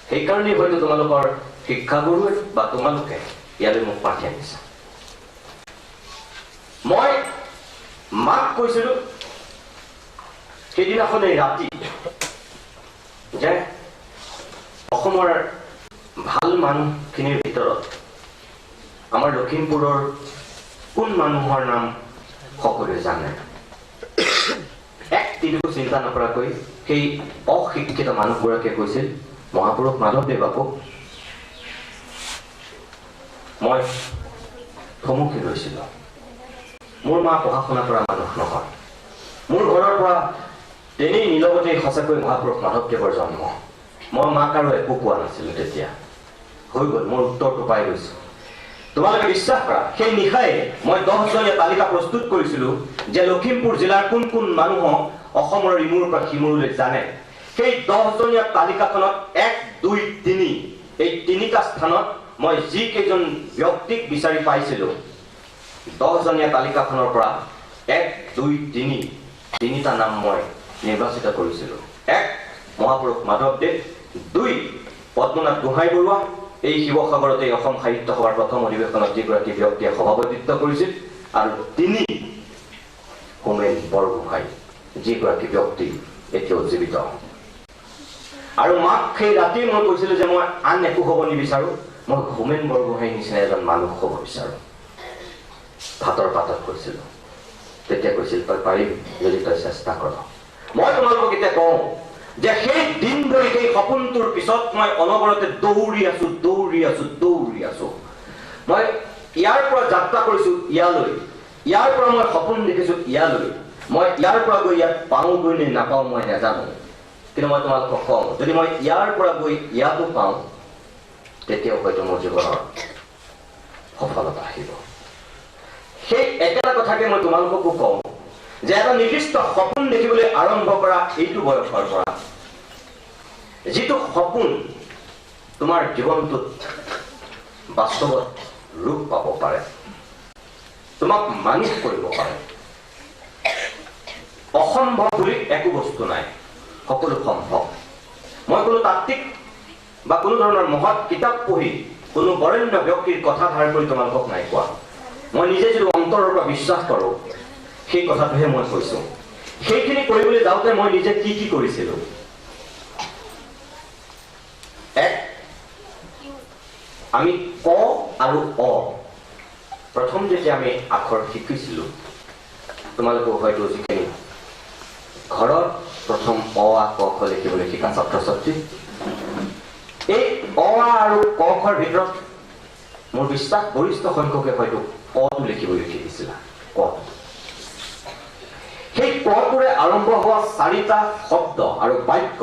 সেইকাৰণেই হয়তো তোমালোকৰ শিক্ষাগুৰুৱে বা তোমালোকে ইয়ালৈ মোক পাঠিয়াই আনিছা। মই মাক কৈছিলোঁ সেইদিনাখনেই ৰাতি যে অসমৰ ভাল মানুহখিনিৰ ভিতৰত আমাৰ লখিমপুৰৰ কোন মানুহৰ নাম সকলোৱে জানে। এক তিনিকো চিন্তা নকৰাকৈ সেই অশিক্ষিত মানুহগৰাকীয়ে কৈছিল, মহাপুৰুষ মাধৱদেৱ। আকৌ মই থমকি ৰৈছিলোঁ। মোৰ মা পঢ়া শুনা কৰা মানুহ নহয়। মোৰ ঘৰৰ পৰা তেনেই নিলগতেই সঁচাকৈ মহাপুৰুষ মাধৱদেৱৰ জন্ম। মই মাক আৰু একো কোৱা নাছিলোঁ তেতিয়া। হৈ গ'ল, মোৰ উত্তৰটো পাই গৈছোঁ। তোমালোকে বিশ্বাস কৰা, সেই নিশাই মই 10জনীয়া তালিকা প্ৰস্তুত কৰিছিলোঁ যে লখিমপুৰ জিলাৰ কোন কোন মানুহক অসমৰ ইমূৰৰ পৰা সিমূৰলৈ জানে। সেই 10জনীয়া তালিকাখনত 1, 2, 3 এই তিনিটা স্থানত মই যিকেইজন ব্যক্তিক বিচাৰি পাইছিলোঁ, 10জনীয়া তালিকাখনৰ পৰা 1, 2, 3 তিনিটা নাম মই নিৰ্বাচিত কৰিছিলোঁ। 1 মহাপুৰুষ মাধৱদেৱ, 2 পদ্মনাথ গোহাঁই বৰুৱা, এই শিৱসাগৰতে অসম সাহিত্য সভাৰ প্ৰথম অধিৱেশনত যিগৰাকী ব্যক্তিয়ে সভাপতিত্ব কৰিছিল, আৰু 3 হোমেন বৰগোহাঁই, যিগৰাকী ব্যক্তি এতিয়াও জীৱিত। আৰু মাক সেই ৰাতি মই কৈছিলোঁ যে মই আন একো হ'ব নিবিচাৰোঁ, মই হোমেন বৰগোহাঁইৰ নিচিনা এজন মানুহ হ'ব বিচাৰোঁ। ভাতৰ পাতত কৈছিলোঁ। তেতিয়া কৈছিল, তই পাৰিবি যদি তই চেষ্টা কৰ। মই তোমালোকক এতিয়া কওঁ যে সেই দিন ধৰি সেই সপোনটোৰ পিছত মই অনবৰতে দৌৰি আছো, দৌৰি আছো, দৌৰি আছো। মই ইয়াৰ পৰা যাত্ৰা কৰিছো ইয়ালৈ, ইয়াৰ পৰা মই সপোন দেখিছো ইয়ালৈ, মই ইয়াৰ পৰা গৈ ইয়াত পাওঁগৈ নে নাপাওঁ মই নাজানো, কিন্তু মই তোমালোকক কওঁ, যদি মই ইয়াৰ পৰা গৈ ইয়াতো পাওঁ, তেতিয়াও হয়তো মোৰ জীৱনৰ সফলতা আহিব। সেই একেটা কথাকে মই তোমালোককো কওঁ যে এটা নিৰ্দিষ্ট সপোন দেখিবলৈ আৰম্ভ কৰা এইটো বয়সৰ পৰা, যিটো সপোন তোমাৰ জীৱনটোত বাস্তৱত ৰূপ পাব পাৰে, তোমাক মানুহ কৰিব পাৰে। অসম্ভৱ বুলি একো বস্তু নাই, সকলো সম্ভৱ। মই কোনো তাত্ত্বিক বা কোনো ধৰণৰ মহৎ কিতাপ পঢ়ি কোনো বৰেণ্য ব্যক্তিৰ কথা ধাৰ কৰি তোমালোকক নাই কোৱা। মই নিজে যিটো অন্তৰৰ পৰা বিশ্বাস কৰোঁ সেই কথাটোহে মই কৈছোঁ। সেইখিনি কৰিবলৈ যাওঁতে মই নিজে কি কি কৰিছিলোঁ। এক, আমি ক আৰু অ প্ৰথম যেতিয়া আমি আখৰ শিকিছিলোঁ, তোমালোকেও হয়তো যিখিনি ঘৰত প্ৰথম অ আ ক খ লিখিবলৈ শিকা ছাত্ৰ ছাত্ৰী, এই অ আ আৰু ক খৰ ভিতৰত মোৰ বিশ্বাস গৰিষ্ঠ সংখ্যকে হয়তো কটো লিখিবলৈ শিকিছিলা। ক, সেই কটোৰে আৰম্ভ হোৱা চাৰিটা শব্দ আৰু বাক্য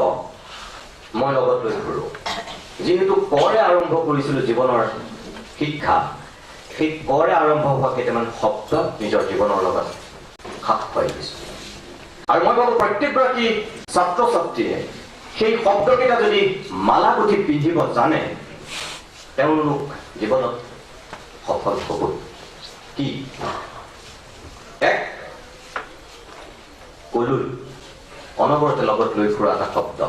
মই লগত লৈ ফুৰো। যিহেতু কৰে আৰম্ভ কৰিছিলোঁ জীৱনৰ শিক্ষা, সেই কৰে আৰম্ভ হোৱা কেইটামান শব্দ নিজৰ জীৱনৰ লগত খাপ খুৱাই দিছোঁ। আৰু মই ভাবোঁ প্ৰত্যেকগৰাকী ছাত্ৰ ছাত্ৰীয়ে সেই শব্দকেইটা যদি মালা গুঠি পিন্ধিব জানে, তেওঁলোক জীৱনত সফল হ'ব। কি? এক, কলৈ, অনবৰতে লগত লৈ ফুৰা এটা শব্দ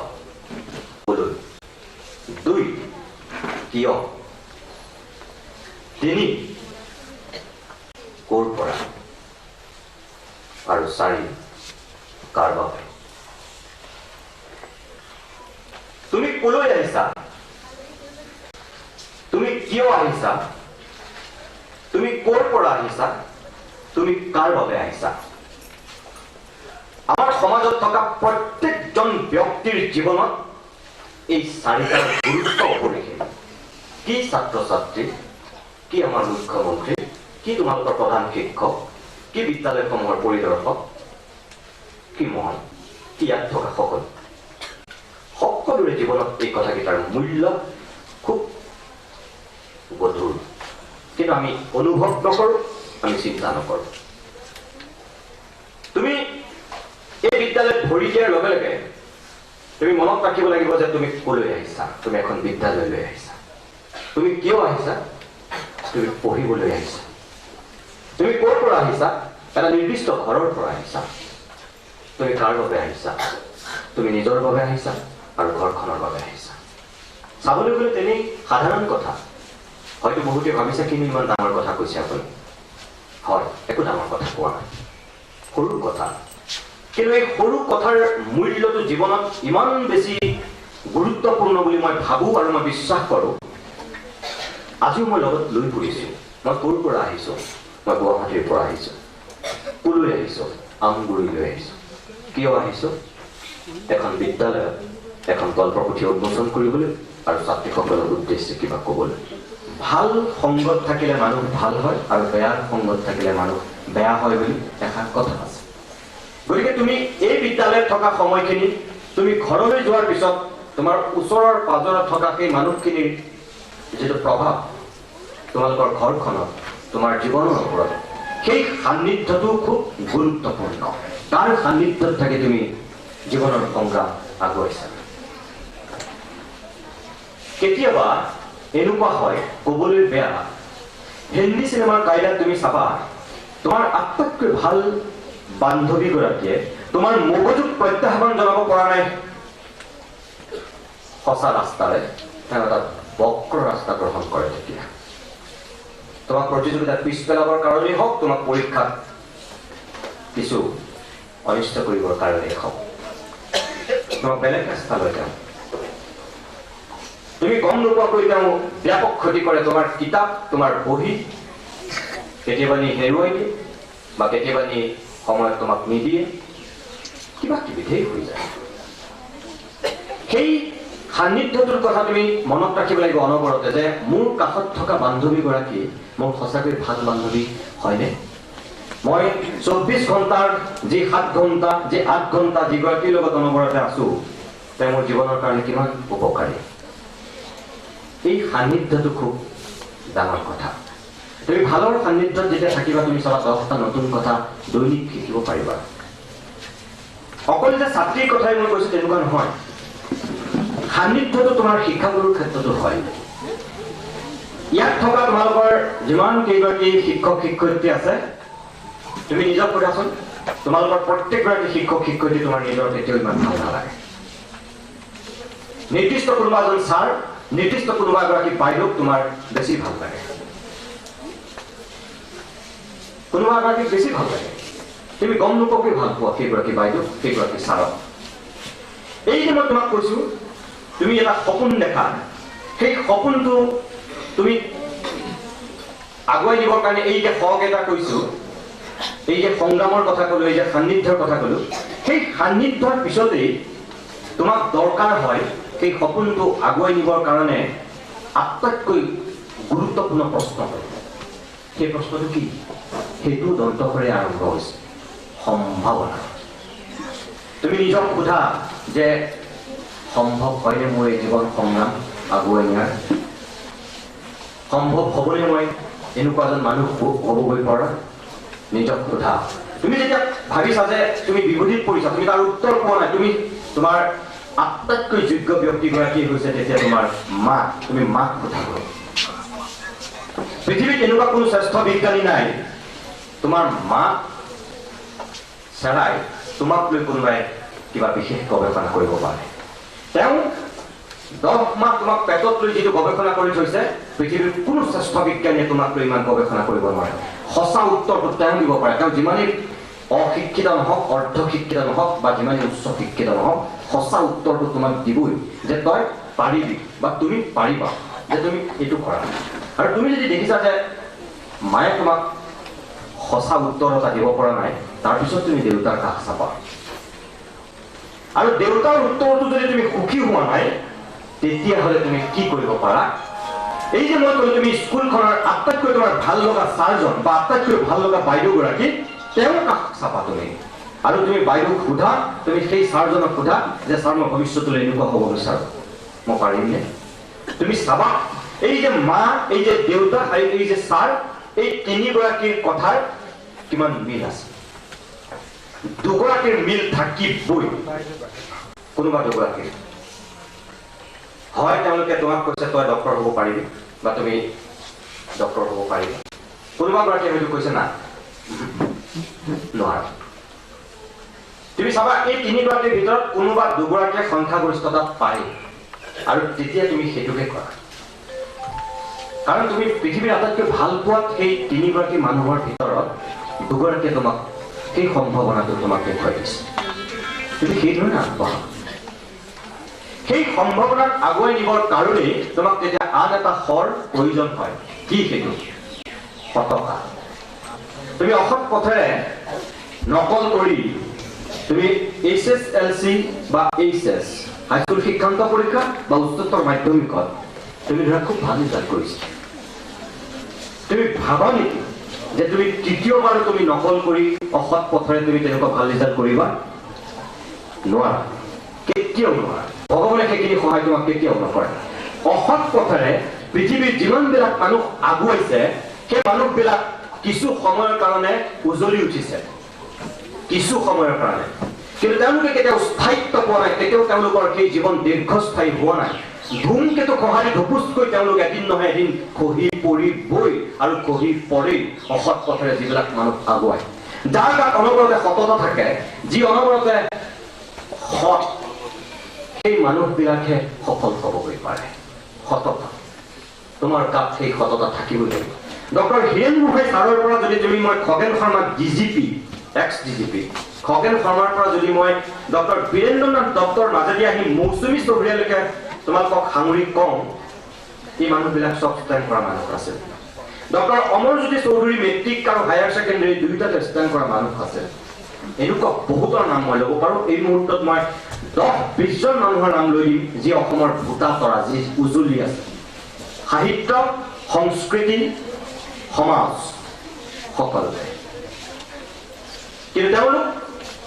কলৈ। দুই, কিয়। তিনি, ক'ৰ পৰা। আৰু চাৰি, কাৰ বাবে। তুমি কলৈ আহিছা, তুমি কিয় আহিছা, তুমি ক'ৰ পৰা আহিছা, তুমি কাৰ বাবে আহিছা। আমাৰ সমাজত থকা প্ৰত্যেকজন ব্যক্তিৰ জীৱনত এই চাৰিটাৰ গুৰুত্ব অপৰিসীম। কি ছাত্ৰ ছাত্ৰী, কি আমাৰ মুখ্যমন্ত্ৰী, কি তোমালোকৰ প্ৰধান শিক্ষক, কি বিদ্যালয়সমূহৰ পৰিদৰ্শক, কি মই, কি ইয়াত থকা সকলো, সকলোৰে জীৱনত এই কথাকেইটাৰ মূল্য খুব গধুৰ। কিন্তু আমি অনুভৱ নকৰোঁ, আমি চিন্তা নকৰোঁ। তুমি এই বিদ্যালয়ত ভৰি দিয়াৰ লগে লগে তুমি মনত ৰাখিব লাগিব যে তুমি কলৈ আহিছা, তুমি এখন বিদ্যালয়লৈ আহিছা। তুমি কিয় আহিছা? তুমি পঢ়িবলৈ আহিছা। তুমি ক'ৰ পৰা আহিছা? এটা নিৰ্দিষ্ট ঘৰৰ পৰা আহিছা। তুমি কাৰ বাবে আহিছা? তুমি নিজৰ বাবে আহিছা আৰু ঘৰখনৰ বাবে আহিছা। চাবলৈ গ'লে তেনেই সাধাৰণ কথা। হয়তো বহুতে ভাবিছে কিনো ইমান ডাঙৰ কথা কৈছে আপুনি। হয়, একো ডাঙৰ কথা কোৱা নাই, সৰু কথা। কিন্তু এই সৰু কথাৰ মূল্যটো জীৱনত ইমান বেছি গুৰুত্বপূৰ্ণ বুলি মই ভাবোঁ আৰু মই বিশ্বাস কৰোঁ। আজিও মই লগত লৈ ফুৰিছোঁ। মই ক'ৰ পৰা আহিছোঁ? মই গুৱাহাটীৰ পৰা আহিছোঁ। ক'লৈ আহিছোঁ? আমগুৰিলৈ আহিছোঁ। কিয় আহিছোঁ? এখন বিদ্যালয়ত এখন গল্পপুথি উন্মোচন কৰিবলৈ আৰু ছাত্ৰীসকলক উদ্দেশ্যে কিবা ক'বলৈ। ভাল সংগত থাকিলে মানুহ ভাল হয় আৰু বেয়া সংগত থাকিলে মানুহ বেয়া হয় বুলি এষাৰ কথা আছে। গতিকে তুমি এই বিদ্যালয়ত থকা সময়খিনি, তুমি ঘৰলৈ যোৱাৰ পিছত তোমাৰ ওচৰৰ পাজৰত থকা সেই মানুহখিনিৰ যিটো প্ৰভাৱ তোমালোকৰ ঘৰখনত, তোমাৰ জীৱনৰ ওপৰত, সেই সান্নিধ্যটো খুব গুৰুত্বপূৰ্ণ। তাৰ সান্নিধ্যত থাকি তুমি জীৱনৰ সংগ্ৰাম আগুৱাইছা। কেতিয়াবা এনেকুৱা হয়, ক'বলৈ বেয়া, হিন্দী চিনেমাৰ কায়দাত তুমি চাবা, তোমাৰ আটাইতকৈ ভাল বান্ধৱীগৰাকীয়ে তোমাৰ মগজুক প্ৰত্যাহ্বান জনাব পৰা নাই সঁচা ৰাস্তাৰে, তেওঁ এটা বক্ৰ ৰাস্তা গ্ৰহণ কৰে। তেতিয়া তোমাক প্ৰতিযোগিতাত পিছ পেলাবৰ কাৰণেই হওক, তোমাক পৰীক্ষাত কিছু অনিষ্ট কৰিবৰ কাৰণেই হওক, তোমাক বেলেগ ৰাস্তা লৈ তেওঁ, তুমি গম নোপোৱাকৈ তেওঁ ব্যাপক ক্ষতি কৰে। তোমাৰ কিতাপ, তোমাৰ বহী কেতিয়াবা নি হেৰুৱাই দিয়ে বা কেতিয়াবা নি সময়ত তোমাক নিদিয়ে। কিবা কিবি ধেৰ হৈ যায়। সেই সান্নিধ্যটোৰ কথা তুমি মনত ৰাখিব লাগিব অনবৰতে, যে মোৰ কাষত থকা বান্ধৱীগৰাকী মোৰ সঁচাকৈ ভাল বান্ধৱী হয়নে? মই 24 ঘণ্টাৰ যি 7 ঘণ্টা, যি 8 ঘণ্টা যিগৰাকীৰ লগত অনবৰতে আছো, তেওঁ মোৰ জীৱনৰ কাৰণে কিমান উপকাৰী। এই সান্নিধ্যটো খুব ডাঙৰ কথা। তুমি ভালৰ সান্নিধ্যত যেতিয়া থাকিবা, তুমি চাবা 10টা নতুন কথা দৈনিক শিকিব পাৰিবা। অকল যে ছাত্ৰীৰ কথাই মই কৈছো তেনেকুৱা নহয়, সান্নিধ্যটো তোমাৰ শিক্ষাগুৰুৰ ক্ষেত্ৰতো হয়। ইয়াত থকা তোমালোকৰ যিমান কেইগৰাকী শিক্ষক শিক্ষয়িত্ৰী আছে, তুমি নিজক সোধাচোন, তোমালোকৰ প্ৰত্যেকগৰাকী শিক্ষক শিক্ষয়িত্ৰী তোমাৰ নিজৰ কেতিয়াও ইমান ভাল নালাগে। নিৰ্দিষ্ট কোনোবা এজন ছাৰ, নিৰ্দিষ্ট কোনোবা এগৰাকী বাইদেউক তোমাৰ বেছি ভাল লাগে, কোনোবা এগৰাকীক বেছি ভাল লাগে। তুমি গম নোপোৱাকৈ ভাল পোৱা সেইগৰাকী বাইদেউ, সেইগৰাকী ছাৰক। এই যে মই তোমাক কৈছো, তুমি এটা সপোন দেখা, সেই সপোনটো তুমি আগুৱাই নিবৰ কাৰণে এই যে শক এটা কৈছো, এই যে সংগ্ৰামৰ কথা ক'লো, এই যে সান্নিধ্যৰ কথা ক'লো, সেই সান্নিধ্যৰ পিছতেই তোমাক দৰকাৰ হয় সেই সপোনটো আগুৱাই নিবৰ কাৰণে আটাইতকৈ গুৰুত্বপূৰ্ণ প্ৰশ্ন হয়। সেই প্ৰশ্নটো কি? সেইটো দন্তসৰে আৰম্ভ হৈছে, সম্ভাৱনা। তুমি নিজক সোধা যে সম্ভৱ হয়নে মোৰ এই জীৱন সংগ্ৰাম আগুৱাই নিয়াৰ? সম্ভৱ হ'বনে মই এনেকুৱা এজন মানুহ হ'বগৈ পৰা? নিজক সোধা। তুমি যেতিয়া ভাবিছা যে তুমি বিভূতিত পৰিছা, তুমি তাৰ উত্তৰ পোৱা নাই, তুমি তোমাৰ আটাইতকৈ যোগ্য ব্যক্তিগৰাকী হৈছে তেতিয়া তোমাৰ মাক, তুমি মাক সোধাগৈ। পৃথিৱীত এনেকুৱা কোনো শ্ৰেষ্ঠ বিজ্ঞানী নাই তোমাৰ মাক চেৰাই তোমাক লৈ কোনোবাই কিবা বিশেষ গৱেষণা কৰিব পাৰে। তেওঁ 10 মাহ তোমাক পেটত লৈ যিটো গৱেষণা কৰি থৈছে, পৃথিৱীৰ কোনো শ্ৰেষ্ঠ বিজ্ঞানীয়ে তোমাক লৈ ইমান গৱেষণা কৰিব নোৱাৰে। সঁচা উত্তৰটো তেওঁ দিব পাৰে। তেওঁ যিমানেই অশিক্ষিত নহওক, অৰ্ধশিক্ষিত নহওক, বা যিমানেই উচ্চ শিক্ষিত নহওক, সঁচা উত্তৰটো তোমাক দিবই যে তই পাৰিবি বা তুমি পাৰিবা, যে তুমি এইটো কৰা। আৰু তুমি যদি দেখিছা যে মায়ে তোমাক সঁচা উত্তৰ এটা দিব পৰা নাই, তাৰপিছত তুমি দেউতাৰ কাষ চাপা। আৰু দেউতাৰ উত্তৰটো যদি তুমি সুখী হোৱা নাই, তেতিয়াহ'লে তুমি কি কৰিব পাৰা? এই যে মই ক'লো, তুমি স্কুলখনৰ আটাইতকৈ তোমাৰ ভাল লগা ছাৰজন বা আটাইতকৈ ভাল লগা বাইদেউগৰাকী, তেওঁৰ কাষ চাপা তুমি। আৰু তুমি বাইদেউক সোধা, তুমি সেই ছাৰজনক সোধা যে ছাৰ, মই ভৱিষ্যতলৈ এনেকুৱা হ'ব বিচাৰোঁ, মই পাৰিমনে? তুমি চাবা, এই যে মা, এই যে দেউতা আৰু এই যে ছাৰ, এই তিনিগৰাকীৰ কথাৰ কিমান মিল আছে। দুগৰাকীৰ মিল থাকিবই, কোনোবা দুগৰাকীৰ। হয় তেওঁলোকে তোমাক কৈছে তই ডক্টৰ হ'ব পাৰিবি বা তুমি ডক্টৰ হ'ব পাৰিবা, কোনোবা গৰাকীয়ে হয়তো কৈছে না নোৱাৰা। তুমি চাবা এই তিনিগৰাকীৰ ভিতৰত কোনোবা দুগৰাকীয়ে সংখ্যাগৰিষ্ঠতা পায়, আৰু তেতিয়া তুমি সেইটোকে কৰা। কাৰণ তুমি পৃথিৱীৰ আটাইতকৈ ভাল পোৱাত সেই তিনিগৰাকী মানুহৰ ভিতৰত দুগৰাকীয়ে তোমাক সেই সম্ভাৱনাটো তোমাক দেখুৱাই দিছে, তুমি সেইধৰণে আগবঢ়া। সেই সম্ভাৱনাক আগুৱাই নিবৰ কাৰণেই তোমাক তেতিয়া আন এটা শৰ প্ৰয়োজন হয়। কি সেইটো? সততা। তুমি অসৎ পথেৰে নকল কৰি তুমি HSLC বা HS high school শিক্ষান্ত পৰীক্ষা বা উচ্চতৰ মাধ্যমিকত তুমি ধৰা খুব ভাল ৰিজাল্ট কৰিছা। তুমি ভাবা নেকি যে তুমি তৃতীয়বাৰ তুমি নকল কৰি অসৎ পথেৰে তুমি তেনেকুৱা ভাল ৰিজাল্ট কৰিবা? নোৱাৰা, কেতিয়াও নোৱাৰা। ভগৱানে সেইখিনি সহায় তোমাক কেতিয়াও নকৰে। অসৎ পথেৰে পৃথিৱীৰ যিমানবিলাক মানুহ আগুৱাইছে, সেই মানুহবিলাক কিছু সময়ৰ কাৰণে উজলি উঠিছে, কিছু সময়ৰ কাৰণে, কিন্তু তেওঁলোকে কেতিয়াও স্থায়িত্ব পোৱা নাই, কেতিয়াও তেওঁলোকৰ সেই জীৱন দীৰ্ঘস্থায়ী হোৱা নাই। ধুমকেতু খহাৰি ধুপুচকৈ তেওঁলোক এদিন নহয় এদিন খহি পৰিবই, আৰু খহি পৰেই অসৎ পথেৰে যিবিলাক মানুহ আগুৱাই। যাৰ গাত অনবৰতে সততা থাকে, যি অনবৰতে সৎ, সেই মানুহবিলাকহে সফল হ'বগৈ পাৰে। সততা, তোমাৰ গাত সেই সততা থাকিবই লাগিব। ডক্টৰ হীৰেণ গোহাঁই ছাৰৰ পৰা যদি তুমি মই খগেন শৰ্মাক DGP, ex DGP Khagen শৰ্মাৰ পৰা যদি মই ডক্টৰ বীৰেন্দ্ৰনাথ দত্তৰ মাজেদি আহি মৌচুমী চৌধুৰীলৈকে তোমালোকক সাঙুৰি কওঁ, এই মানুহবিলাক চব ষ্টেণ্ড কৰা মানুহ আছিল। ডক্টৰ অমৰজ্যোতি চৌধুৰী মেট্ৰিক আৰু হায়াৰ ছেকেণ্ডেৰী দুয়োটাতে ষ্টেণ্ড কৰা মানুহ আছিল। এনেকুৱা বহুতৰ নাম মই ল'ব পাৰোঁ। এই মুহূৰ্তত মই 10-20জন মানুহৰ নাম লৈ দিম যি অসমৰ ভোটা তৰা, যি উজলি আছে সাহিত্য, সংস্কৃতি, সমাজ সকলোতে। কিন্তু তেওঁলোক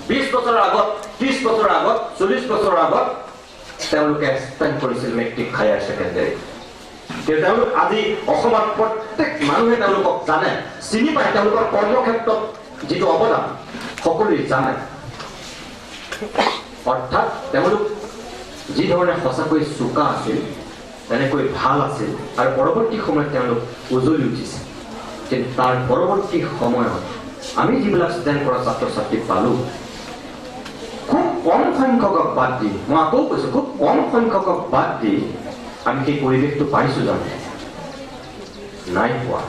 20 বছৰৰ আগত, 30 বছৰৰ আগত, 40 বছৰৰ আগত তেওঁলোকে ষ্টেণ্ড কৰিছিল মেট্ৰিক, হায়াৰ ছেকেণ্ডেৰী। কিন্তু তেওঁলোক আজি অসমত প্ৰত্যেক মানুহে তেওঁলোকক জানে, চিনি পায়। তেওঁলোকৰ কৰ্মক্ষেত্ৰত যিটো অৱদান সকলোৱে জানে। অৰ্থাৎ তেওঁলোক যি ধৰণে সঁচাকৈ চোকা আছিল, তেনেকৈ ভাল আছিল আৰু পৰৱৰ্তী সময়ত তেওঁলোক উজলি উঠিছে। কিন্তু তাৰ পৰৱৰ্তী সময়ত আমি যিবিলাক ষ্টেণ্ড কৰা ছাত্ৰ ছাত্ৰী পালোঁ, খুব কম সংখ্যকক বাদ দি, মই আকৌ কৈছোঁ, খুব কম সংখ্যকক বাদ দি আমি সেই পৰিৱেশটো পাইছোঁ জানো? নাই পোৱা।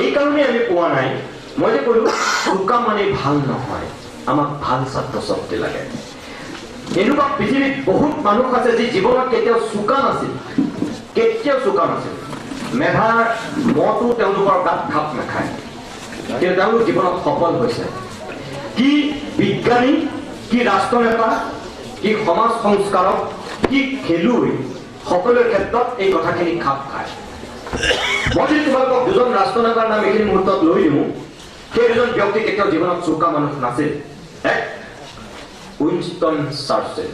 এইকাৰণেই আমি পোৱা নাই। মই যে ক'লো চোকা মানে ভাল নহয়, আমাক ভাল ছাত্ৰ ছাত্ৰী লাগে। এনেকুৱা পৃথিৱীত বহুত মানুহ আছে যি জীৱনত কেতিয়াও চোকা নাছিল, কেতিয়াও চোকা নাছিল, মেধাৰ মতো তেওঁলোকৰ গাত খাপ নাখায়, কিন্তু তেওঁলোক জীৱনত সফল হৈছে। কি বিজ্ঞানী, কি ৰাষ্ট্ৰনেতা, কি সমাজ সংস্কাৰক, কি খেলুৱৈ, সকলোৰে ক্ষেত্ৰত এই কথাখিনি খাপ খায়। মই যদি তোমালোকক দুজন ৰাষ্ট্ৰনেতাৰ নাম এইখিনি মুহূৰ্তত লৈ দিওঁ, সেই দুজন ব্যক্তি কেতিয়াও জীৱনত চোকা মানুহ নাছিল। এক, উইনষ্টন চাৰ্চিল,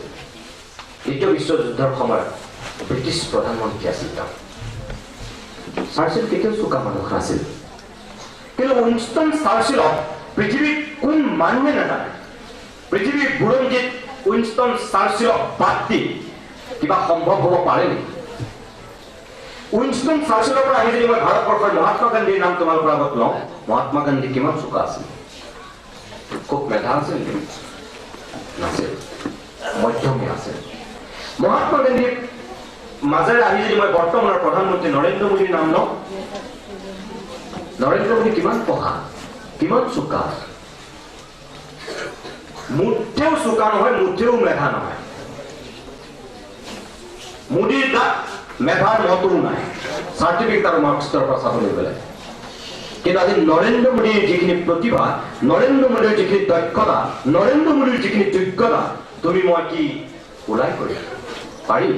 দ্বিতীয় বিশ্বযুদ্ধৰ সময়ত ব্ৰিটিছ প্ৰধানমন্ত্ৰী আছিল তেওঁ। চাৰ্চিল কেতিয়াও চোকা মানুহ নাছিল, কিন্তু উইনষ্টন চাৰ্চিলক পৃথিৱীত কোন মানুহে নাজানে। পৃথিৱীৰ বুৰঞ্জীত উইনষ্টন চাৰ্চিলক বাদ দি কিবা সম্ভৱ হ'ব পাৰে নেকি? উইনষ্টন চাৰ্চিলৰ পৰা আহি যদি মই ভাৰতবৰ্ষৰ মহাত্মা গান্ধীৰ নাম তোমালোকৰ আগত লওঁ, মহাত্মা গান্ধী কিমান চোকা আছিল? খুব মেধা আছিল নেকি? নাছিল, মধ্যমীয়া আছিল। মহাত্মা গান্ধীৰ মাজেৰে আহি যদি মই বৰ্তমানৰ প্ৰধানমন্ত্ৰী নৰেন্দ্ৰ মোদীৰ নাম লওঁ, নৰেন্দ্ৰ মোদী কিমান পঢ়া, কিমান চোকা? মুঠেও চোকা নহয়, মুঠেও মেধা নহয়। মোদীৰ গাত মেধাৰ মতও নাই, চাৰ্টিফিকেট আৰু মাৰ্কছৰ পৰা চাবলৈ গ'লে। কিন্তু আজি নৰেন্দ্ৰ মোদীৰ যিখিনি প্ৰতিভা, নৰেন্দ্ৰ মোদীৰ যিখিনি দক্ষতা, নৰেন্দ্ৰ মোদীৰ যিখিনি যোগ্যতা, তুমি মই কি ওলাই কৰি পাৰিম?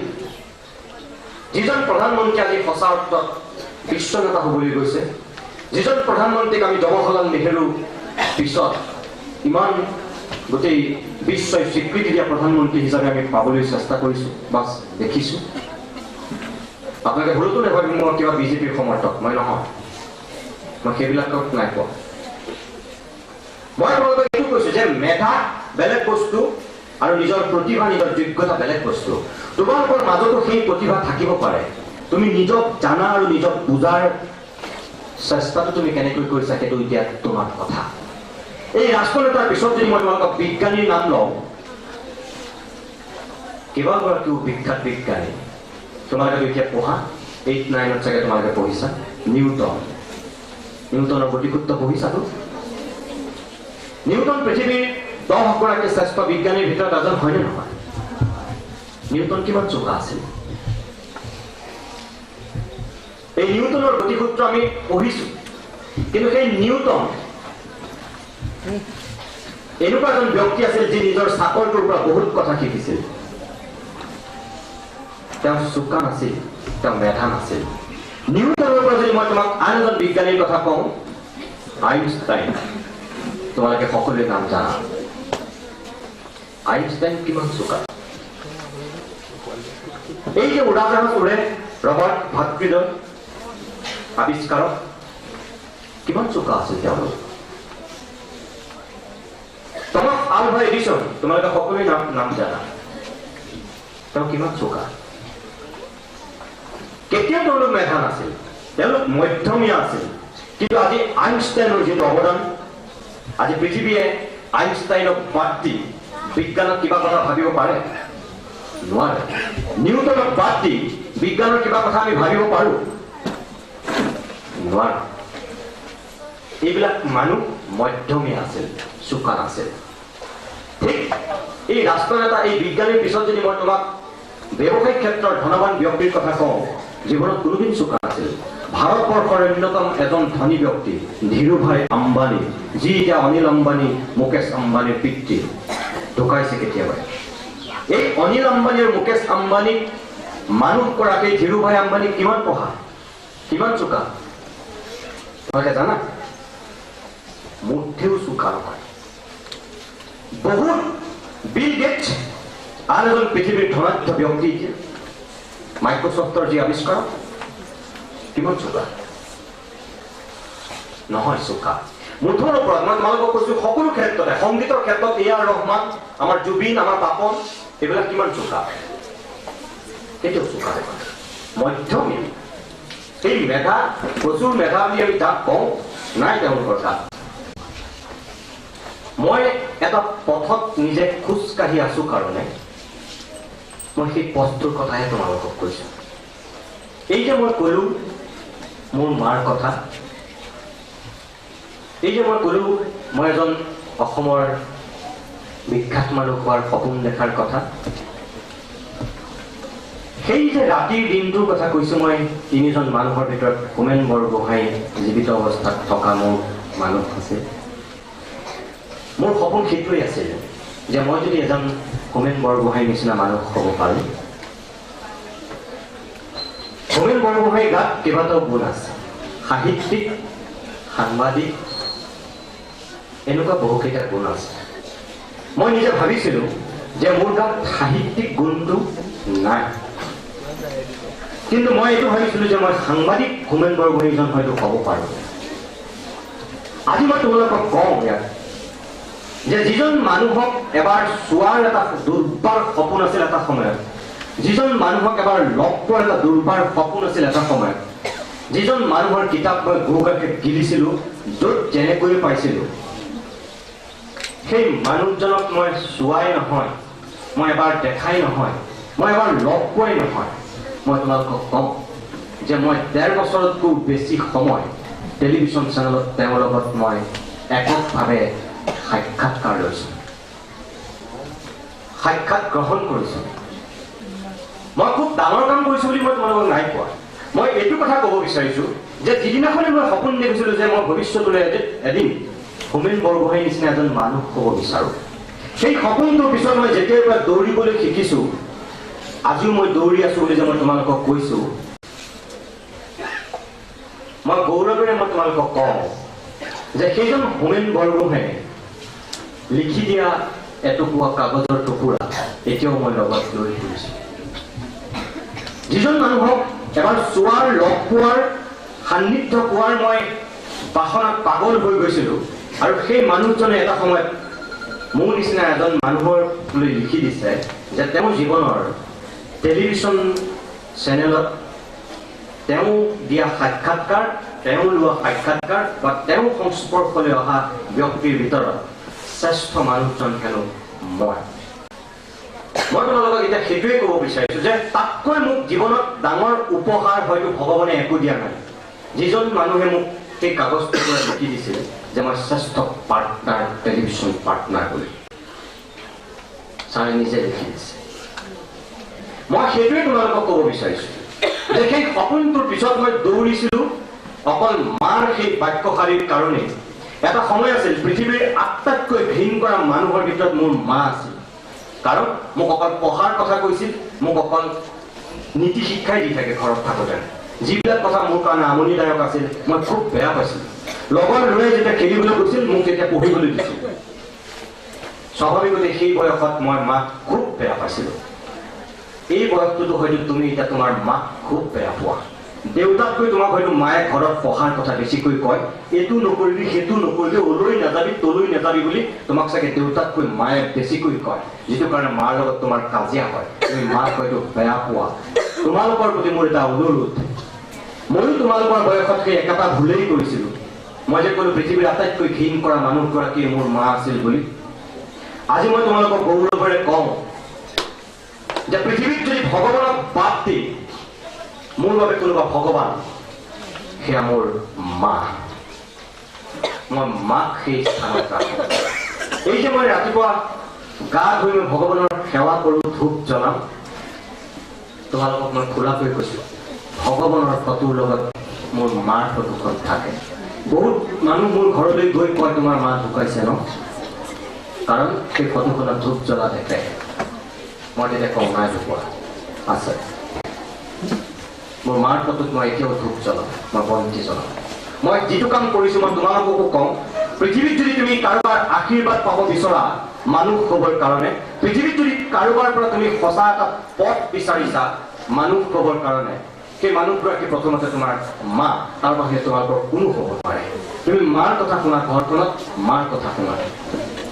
যিজন প্ৰধানমন্ত্ৰী আজি সঁচা অৰ্থত বিশ্ব নেতা হ'বলৈ গৈছে, যিজন প্ৰধানমন্ত্ৰীক আমি জৱাহৰলাল নেহেৰু পিছত ইমান গোটেই বিশ্বই স্বীকৃতি দিয়া প্ৰধানমন্ত্ৰী হিচাপে আমি পাবলৈ চেষ্টা কৰিছোঁ বা দেখিছোঁ। আপোনালোকে ভুলতো নাভাবিব মই কিবা বিজেপিৰ সমৰ্থক, মই নহয়, মই সেইবিলাকক নাই কোৱা। মই তোমালোকক এইটো কৈছোঁ যে মেধা বেলেগ বস্তু আৰু নিজৰ প্ৰতিভা, নিজৰ যোগ্যতা বেলেগ বস্তু। তোমালোকৰ মাজতো সেই প্ৰতিভা থাকিব পাৰে। তুমি নিজক জানা আৰু নিজক বুজাৰ চেষ্টাটো তুমি কেনেকৈ কৰিছা সেইটো এতিয়া তোমাৰ কথা। এই ৰাষ্ট্ৰনেতাৰ পিছত যদি মই তোমালোকক বিজ্ঞানীৰ নাম লওঁ, কেইবাগৰাকীও বিখ্যাত বিজ্ঞানী তোমালোকে এতিয়া পঢ়া, 8-9ত চাগে তোমালোকে পঢ়িছা, নিউটন। নিউটনৰ গতিসূত্ৰ পঢ়িছাতো? নিউটন পৃথিৱীৰ 10গৰাকী শ্ৰেষ্ঠ বিজ্ঞানীৰ ভিতৰত এজন হয়নে নহয়? নিউটন কিমান চোকা আছিল? এই নিউটনৰ গতিসূত্ৰ আমি পঢ়িছো, কিন্তু সেই নিউটন এনেকুৱা এজন ব্যক্তি আছিল যি নিজৰ চাকৰিটোৰ পৰা বহুত কথা শিকিছিল। তেওঁ চোকা নাছিল, তেওঁ মেধা নাছিল। নিউটনৰ পৰা যদি মই তোমাক আন এজন বিজ্ঞানীৰ কথা কওঁ, আইনষ্টাইন, তোমালোকে সকলোৱে নাম জানা। আইনষ্টাইন কিমান চোকা? এই যে উৰাজাহাজ উৰে ৰবাৰ্ট ভাতৃদ্বয় আৱিষ্কাৰক, কিমান চোকা আছিল তেওঁলোক? টমাছ আলভা এডিচন, তোমালোকে সকলোৱে নাম জানা, তেওঁ কিমান চোকা? কেতিয়াও তেওঁলোক মেধা নাছিল, তেওঁলোক মধ্যমীয়া আছিল। কিন্তু আজি আইনষ্টাইনৰ যিটো অৱদান, আজি পৃথিৱীয়ে আইনষ্টাইনক বাদ দি বিজ্ঞানত কিবা কথা ভাবিব পাৰে? নোৱাৰে। নিউটনক বাদ দি বিজ্ঞানৰ কিবা কথা আমি ভাবিব পাৰো? নোৱাৰো। এইবিলাক মানুহ মধ্যমীয়া আছিল, চোকা নাছিল। ঠিক এই ৰাষ্ট্ৰনেতা, এই বিজ্ঞানীৰ পিছত যদি মই তোমাক ব্যৱসায়িক ক্ষেত্ৰৰ ধনৱান ব্যক্তিৰ কথা কওঁ, জীৱনত কোনোদিন চোকা নাছিল, ভাৰতবৰ্ষৰ অন্যতম এজন ধনী ব্যক্তি ধীৰুভাই আম্বানী, যি এতিয়া অনিল আম্বানী, মুকেশ আম্বানীৰ পিতৃ, ঢুকাইছে কেতিয়াবাই। এই অনিল আম্বানী আৰু মুকেশ আম্বানীক মানুহ কৰাকে ধীৰুভাই আম্বানী কিমান পঢ়া, কিমান চোকা তোমালোকে জানা? মুঠেও চোকা নহয়। বহুত বিল গেটছ আন এজন পৃথিৱীৰ ধনাঢ্য ব্যক্তি, এতিয়া মাইক্ৰ'ছফ্টৰ যি আৱিষ্কাৰক, কিমান চোকা নহয়, চোকা। মুঠৰ ওপৰত মই তোমালোকক কৈছো, সকলো ক্ষেত্ৰতে, সংগীতৰ ক্ষেত্ৰত এ আৰ ৰহমান, আমাৰ জুবিন, আমাৰ পাপন, এইবিলাক কিমান চোকা? কেতিয়াও চোকা নহয়, মধ্যমীয়া। এই মেধা, প্ৰচুৰ মেধা বুলি আমি যাক কওঁ, নাই তেওঁলোকৰ গাত। মই এটা পথত নিজে খোজ কাঢ়ি আছো কাৰণে মই সেই পথটোৰ কথাহে তোমালোকক কৈছো। এই যে মই ক'লো মোৰ মাৰ কথা, এই যে মই ক'লো মই এজন অসমৰ বিখ্যাত মানুহ হোৱাৰ সপোন দেখাৰ কথা, সেই যে ৰাতিৰ দিনটোৰ কথা কৈছো, মই তিনিজন মানুহৰ ভিতৰত হোমেন বৰগোহাঁই জীৱিত অৱস্থাত থকা মোৰ মানুহ আছে। মোৰ সপোন সেইটোৱেই আছিল যে মই যদি এজন হোমেন বৰগোহাঁইৰ নিচিনা মানুহ হ'ব পাৰোঁ। হোমেন বৰগোহাঁইৰ গাত কেইবাটাও গুণ আছে, সাহিত্যিক, সাংবাদিক, এনেকুৱা বহুকেইটা গুণ আছে। মই নিজে ভাবিছিলোঁ যে মোৰ গাত সাহিত্যিক গুণটো নাই, কিন্তু মই এইটো ভাবিছিলোঁ যে মই সাংবাদিক হোমেন বৰগোহাঁইজন হয়তো হ'ব পাৰোঁ। আজি মই তোমালোকক কওঁ ইয়াত যে যিজন মানুহক এবাৰ চোৱাৰ এটা দুৰ্বাৰ সপোন আছিল এটা সময়ত, যিজন মানুহক এবাৰ লগ পোৱাৰ এটা দুৰ্বাৰ সপোন আছিল এটা সময়ত, যিজন মানুহৰ কিতাপ মই গো-গাখীৰ গিলিছিলোঁ, য'ত যেনেকৈ পাইছিলোঁ, সেই মানুহজনক মই চোৱাই নহয়, মই এবাৰ দেখাই নহয়, মই এবাৰ লগ পোৱাই নহয়, মই তোমালোকক কওঁ যে মই 1.5 বছৰতকৈও বেছি সময় টেলিভিশ্যন চেনেলত তেওঁৰ লগত মই এককভাৱে সাক্ষাৎকাৰ লৈছোঁ, সাক্ষাৎ গ্ৰহণ কৰিছোঁ। মই খুব ডাঙৰ কাম কৰিছোঁ বুলি মই তোমালোকক নাই কোৱা। মই এইটো কথা ক'ব বিচাৰিছোঁ যে যিদিনাখনে মই সপোন দেখিছিলোঁ যে মই ভৱিষ্যতলৈ এদিন হোমেন বৰগোহাঁইৰ নিচিনা এজন মানুহ হ'ব বিচাৰোঁ, সেই সপোনটোৰ পিছত মই যেতিয়াৰ পৰা দৌৰিবলৈ শিকিছোঁ, আজিও মই দৌৰি আছোঁ বুলি যে মই তোমালোকক কৈছোঁ, মই গৌৰৱেৰে মই তোমালোকক কওঁ যে সেইজন হোমেন বৰগোহাঁয়ে লিখি দিয়া এটুকুৰা কাগজৰ টুকুৰা এতিয়াও মই লগত লৈ ফুৰিছোঁ। যিজন মানুহক এবাৰ চোৱাৰ, লগ পোৱাৰ, সান্নিধ্য পোৱাৰ মই বাসনাত পাগল হৈ গৈছিলোঁ, আৰু সেই মানুহজনে এটা সময়ত মোৰ নিচিনা এজন মানুহলৈ লিখি দিছে যে তেওঁৰ জীৱনৰ টেলিভিশ্যন চেনেলত তেওঁ দিয়া সাক্ষাৎকাৰ, তেওঁ লোৱা সাক্ষাৎকাৰ বা তেওঁ সংস্পৰ্শলৈ অহা ব্যক্তিৰ ভিতৰত শ্ৰেষ্ঠ মানুহজন হেনো মই। মই তোমালোকক এতিয়া সেইটোৱে ক'ব বিচাৰিছোঁ যে তাতকৈ মোক জীৱনত ডাঙৰ উপহাৰ হয়তো ভগৱানে একো দিয়া নাই। যিজন মানুহে মোক সেই কাগজ টুকুৰা লিখি দিছিল যে মই শ্ৰেষ্ঠ পাৰ্টনাৰ, টেলিভিশ্যন পাৰ্টনাৰ বুলি, ছাৰে নিজে লিখি দিছে। মই সেইটোৱে তোমালোকক ক'ব বিচাৰিছোঁ যে সেই সপোনটোৰ পিছত মই দৌৰিছিলোঁ অকল মাৰ সেই বাক্যশাৰীৰ কাৰণেই। এটা সময় আছিল পৃথিৱীৰ আটাইতকৈ ঘৃণ কৰা মানুহৰ ভিতৰত মোৰ মা আছিল, কাৰণ মোক অকল পঢ়াৰ কথা কৈছিল, মোক অকল নীতি শিক্ষাই দি থাকে ঘৰত থাকোঁতে। যিবিলাক কথা মোৰ কাৰণে আমনিদায়ক আছিল মই খুব বেয়া পাইছিলোঁ। লগৰ ল'ৰাই যেতিয়া খেলিবলৈ গৈছিল মোক তেতিয়া পঢ়িবলৈ দিছিল। স্বাভাৱিকতে সেই বয়সত মই মাক খুব বেয়া পাইছিলোঁ। এই বয়সটোতো হয়তো তুমি এতিয়া তোমাৰ মাক খুব বেয়া পোৱা। দেউতাতকৈ তোমাক হয়তো মায়ে ঘৰত পঢ়াৰ কথা বেছিকৈ কয়, এইটো নকৰিবি, সেইটো নকৰিবি, অলৈ নাযাবি, তলৈ নাযাবি বুলি তোমাক চাগে দেউতাতকৈ মায়ে বেছিকৈ কয়, যিটো কাৰণে মাৰ লগত তোমাৰ কাজিয়া হয়, তুমি মাক হয়তো বেয়া পোৱা। তোমালোকৰ প্ৰতি মোৰ এটা অনুৰোধ, ময়ো তোমালোকৰ বয়সত সেই একেটা ভুলেই কৰিছিলোঁ। মই যে ক'লো পৃথিৱীৰ আটাইতকৈ ঘৃণ কৰা মানুহগৰাকী মোৰ মা আছিল বুলি, আজি মই তোমালোকক গৌৰৱেৰে কওঁ যে পৃথিৱীত যদি ভগৱানক বাদ দি মোৰ বাবে কোনোবা ভগৱান, সেয়া মোৰ মা। মই মাক সেই স্থানত ৰাখোঁ। এই যে মই ৰাতিপুৱা গা ধুই মই ভগৱানৰ সেৱা কৰোঁ, ধূপ জ্বলাম, তোমালোকক মই খোলাকৈ কৈছোঁ, ভগৱানৰ ফটোৰ লগত মোৰ মাৰ ফটোখন থাকে। বহুত মানুহ মোৰ ঘৰলৈ গৈ কয়, তোমাৰ মা ঢুকাইছে ন? কাৰণ সেই ফটোখনত ধূপ জ্বলা দেখে। মই তেতিয়া কওঁ, নাই ঢুকোৱা, আছে। মোৰ মাৰ ফটোত মই এতিয়াও ধূপ জ্বলাওঁ, মই বন্তি জ্বলাওঁ। মই যিটো কাম কৰিছোঁ মই তোমালোককো কওঁ, পৃথিৱীত যদি তুমি কাৰোবাৰ আশীৰ্বাদ পাব বিচৰা মানুহ হ'বৰ কাৰণে, পৃথিৱীত যদি কাৰোবাৰ পৰা তুমি সঁচা এটা পথ বিচাৰিছা মানুহ হ'বৰ কাৰণে, সেই মানুহগৰাকী প্ৰথমতে তোমাৰ মা, তাৰ বাহিৰে তোমালোকৰ কোনো হ'ব নোৱাৰে। তুমি মাৰ কথা শুনা, ঘৰখনত মাৰ কথা শুনা,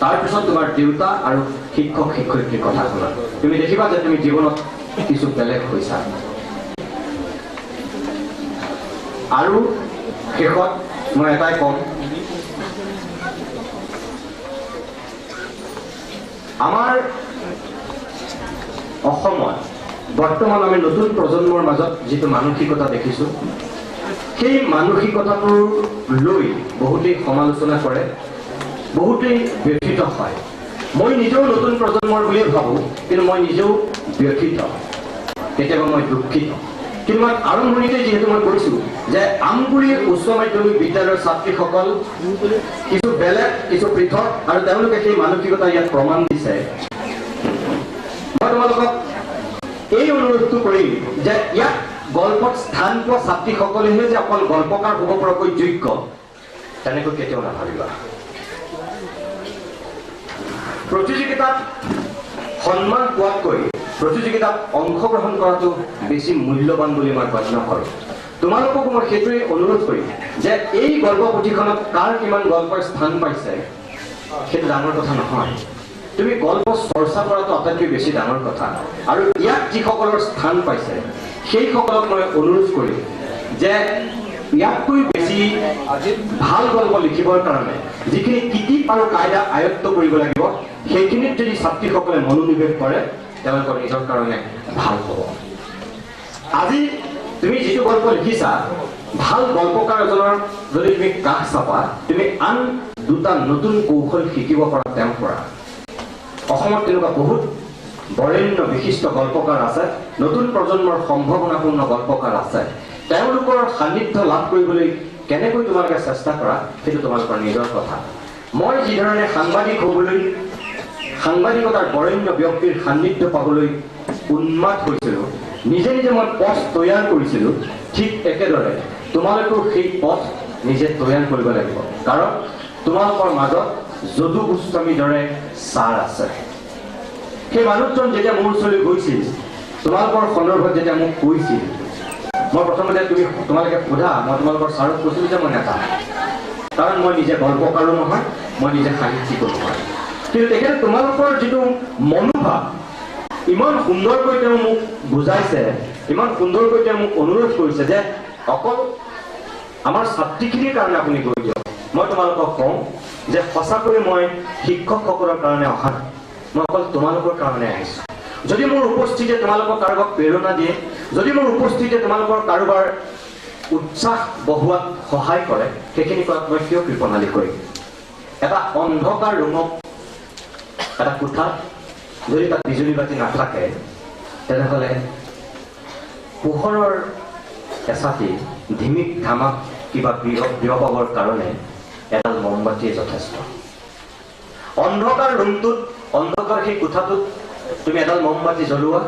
তাৰপিছত তোমাৰ দেউতা আৰু শিক্ষক শিক্ষয়িত্ৰীৰ কথা শুনা। তুমি দেখিবা যে তুমি জীৱনত কিছু বেলেগ হৈছা। আৰু শেষত মই এটাই ক'ম, আমাৰ অসমত বৰ্তমান আমি নতুন প্ৰজন্মৰ মাজত যিটো মানসিকতা দেখিছোঁ, সেই মানসিকতাটো লৈ বহুতেই সমালোচনা কৰে, বহুতেই ব্যথিত হয়। মই নিজেও নতুন প্ৰজন্মৰ বুলিয়ে ভাবোঁ, কিন্তু মই নিজেও ব্যথিত, কেতিয়াবা মই দুখিত। কিন্তু মই আৰম্ভণিতে যিহেতু মই কৈছোঁ যে আমগুৰি উচ্চ মাধ্যমিক বিদ্যালয়ৰ ছাত্ৰীসকল কিছু বেলেগ, কিছু পৃথক, আৰু তেওঁলোকে সেই মানসিকতা ইয়াত প্ৰমাণ দিছে। মই তোমালোকক এই অনুৰোধটো কৰিম যে ইয়াত গল্পত স্থান পোৱা ছাত্ৰীসকলেহে যে অকল গল্পকাৰ হ'ব পৰাকৈ যোগ্য, তেনেকৈ কেতিয়াও নাভাবিবা। প্ৰতিযোগিতাত সন্মান পোৱাতকৈ প্ৰতিযোগিতাত অংশগ্ৰহণ কৰাটো বেছি মূল্যৱান বুলি মই গণ্য কৰোঁ। তোমালোককো মই সেইটোৱে অনুৰোধ কৰিম যে এই গল্প পুথিখনত কাৰ কিমান গল্পৰ স্থান পাইছে সেইটো ডাঙৰ কথা নহয়, তুমি গল্প চৰ্চা কৰাটো আটাইতকৈ বেছি ডাঙৰ কথা। আৰু ইয়াত যিসকলৰ স্থান পাইছে সেইসকলক মই অনুৰোধ কৰিম যে ইয়াতকৈ বেছি ভাল গল্প লিখিবৰ কাৰণে যিখিনি কিটিপ আৰু কায়দা আয়ত্ব কৰিব লাগিব, সেইখিনিত যদি ছাত্ৰীসকলে মনোনিৱেশ কৰে, তেওঁলোকৰ নিজৰ কাৰণে ভাল হ'ব। আজি তুমি যিটো গল্প লিখিছা, ভাল গল্পকাৰ এজনৰ যদি তুমি কাষ চাপা, তুমি আন দুটা নতুন কৌশল শিকিব পাৰা তেওঁৰ পৰা। অসমত তেনেকুৱা বহুত বৰেণ্য বিশিষ্ট গল্পকাৰ আছে, নতুন প্ৰজন্মৰ সম্ভাৱনাপূৰ্ণ গল্পকাৰ আছে। তেওঁলোকৰ সান্নিধ্য লাভ কৰিবলৈ কেনেকৈ তোমালোকে চেষ্টা কৰা, সেইটো তোমালোকৰ নিজৰ কথা। মই যিধৰণে সাংবাদিক হ'বলৈ, সাংবাদিকতাৰ বৰেণ্য ব্যক্তিৰ সান্নিধ্য পাবলৈ উন্মাদ হৈছিলোঁ, নিজে নিজে মই পথ তৈয়াৰ কৰিছিলোঁ, ঠিক একেদৰে তোমালোকেও সেই পথ নিজে তৈয়াৰ কৰিব লাগিব। কাৰণ তোমালোকৰ মাজত যদু গোস্বামীৰ দৰে ছাৰ আছে। সেই মানুহজন যেতিয়া মোৰ ওচৰলৈ গৈছিল, তোমালোকৰ সন্দৰ্ভত যেতিয়া মোক কৈছিল, মই প্ৰথমতে তোমালোকে সোধা, মই তোমালোকৰ ছাৰক কৈছিলোঁ যে মই নাযাওঁ, কাৰণ মই নিজে গল্পকাৰো নহয়, মই নিজে সাহিত্যিকো নহয়। কিন্তু তেখেতে তোমালোকৰ যিটো মনোভাৱ ইমান সুন্দৰকৈ তেওঁ মোক বুজাইছে, ইমান সুন্দৰকৈ তেওঁ মোক অনুৰোধ কৰিছে যে অকল আমাৰ ছাত্ৰীখিনিৰ কাৰণে আপুনি গৈ দিয়ক। মই তোমালোকক কওঁ যে সঁচাকৈ মই শিক্ষকসকলৰ কাৰণে অহা নাই, মই অকল তোমালোকৰ কাৰণে আহিছোঁ। যদি মোৰ উপস্থিতিয়ে তোমালোকক কাৰোবাক প্ৰেৰণা দিয়ে, যদি মোৰ উপস্থিতিয়ে তোমালোকৰ কাৰোবাৰ উৎসাহ বঢ়োৱাত সহায় কৰে, সেইখিনি কৰাত মই কিয় কৃপণালি কৰিম? এটা অন্ধকাৰ ৰুমত, এটা কোঠাত যদি তাত বিজুলী বাতি নাথাকে, তেনেহ'লে পোহৰৰ এচাটি ধিমিক ধামাক কিবা বিয়পাবৰ কাৰণে এডাল মমবাতিয়ে যথেষ্ট। অন্ধকাৰ ৰুমটোত, অন্ধকাৰ সেই কোঠাটোত তুমি এডাল মমবাতি জ্বলোৱা,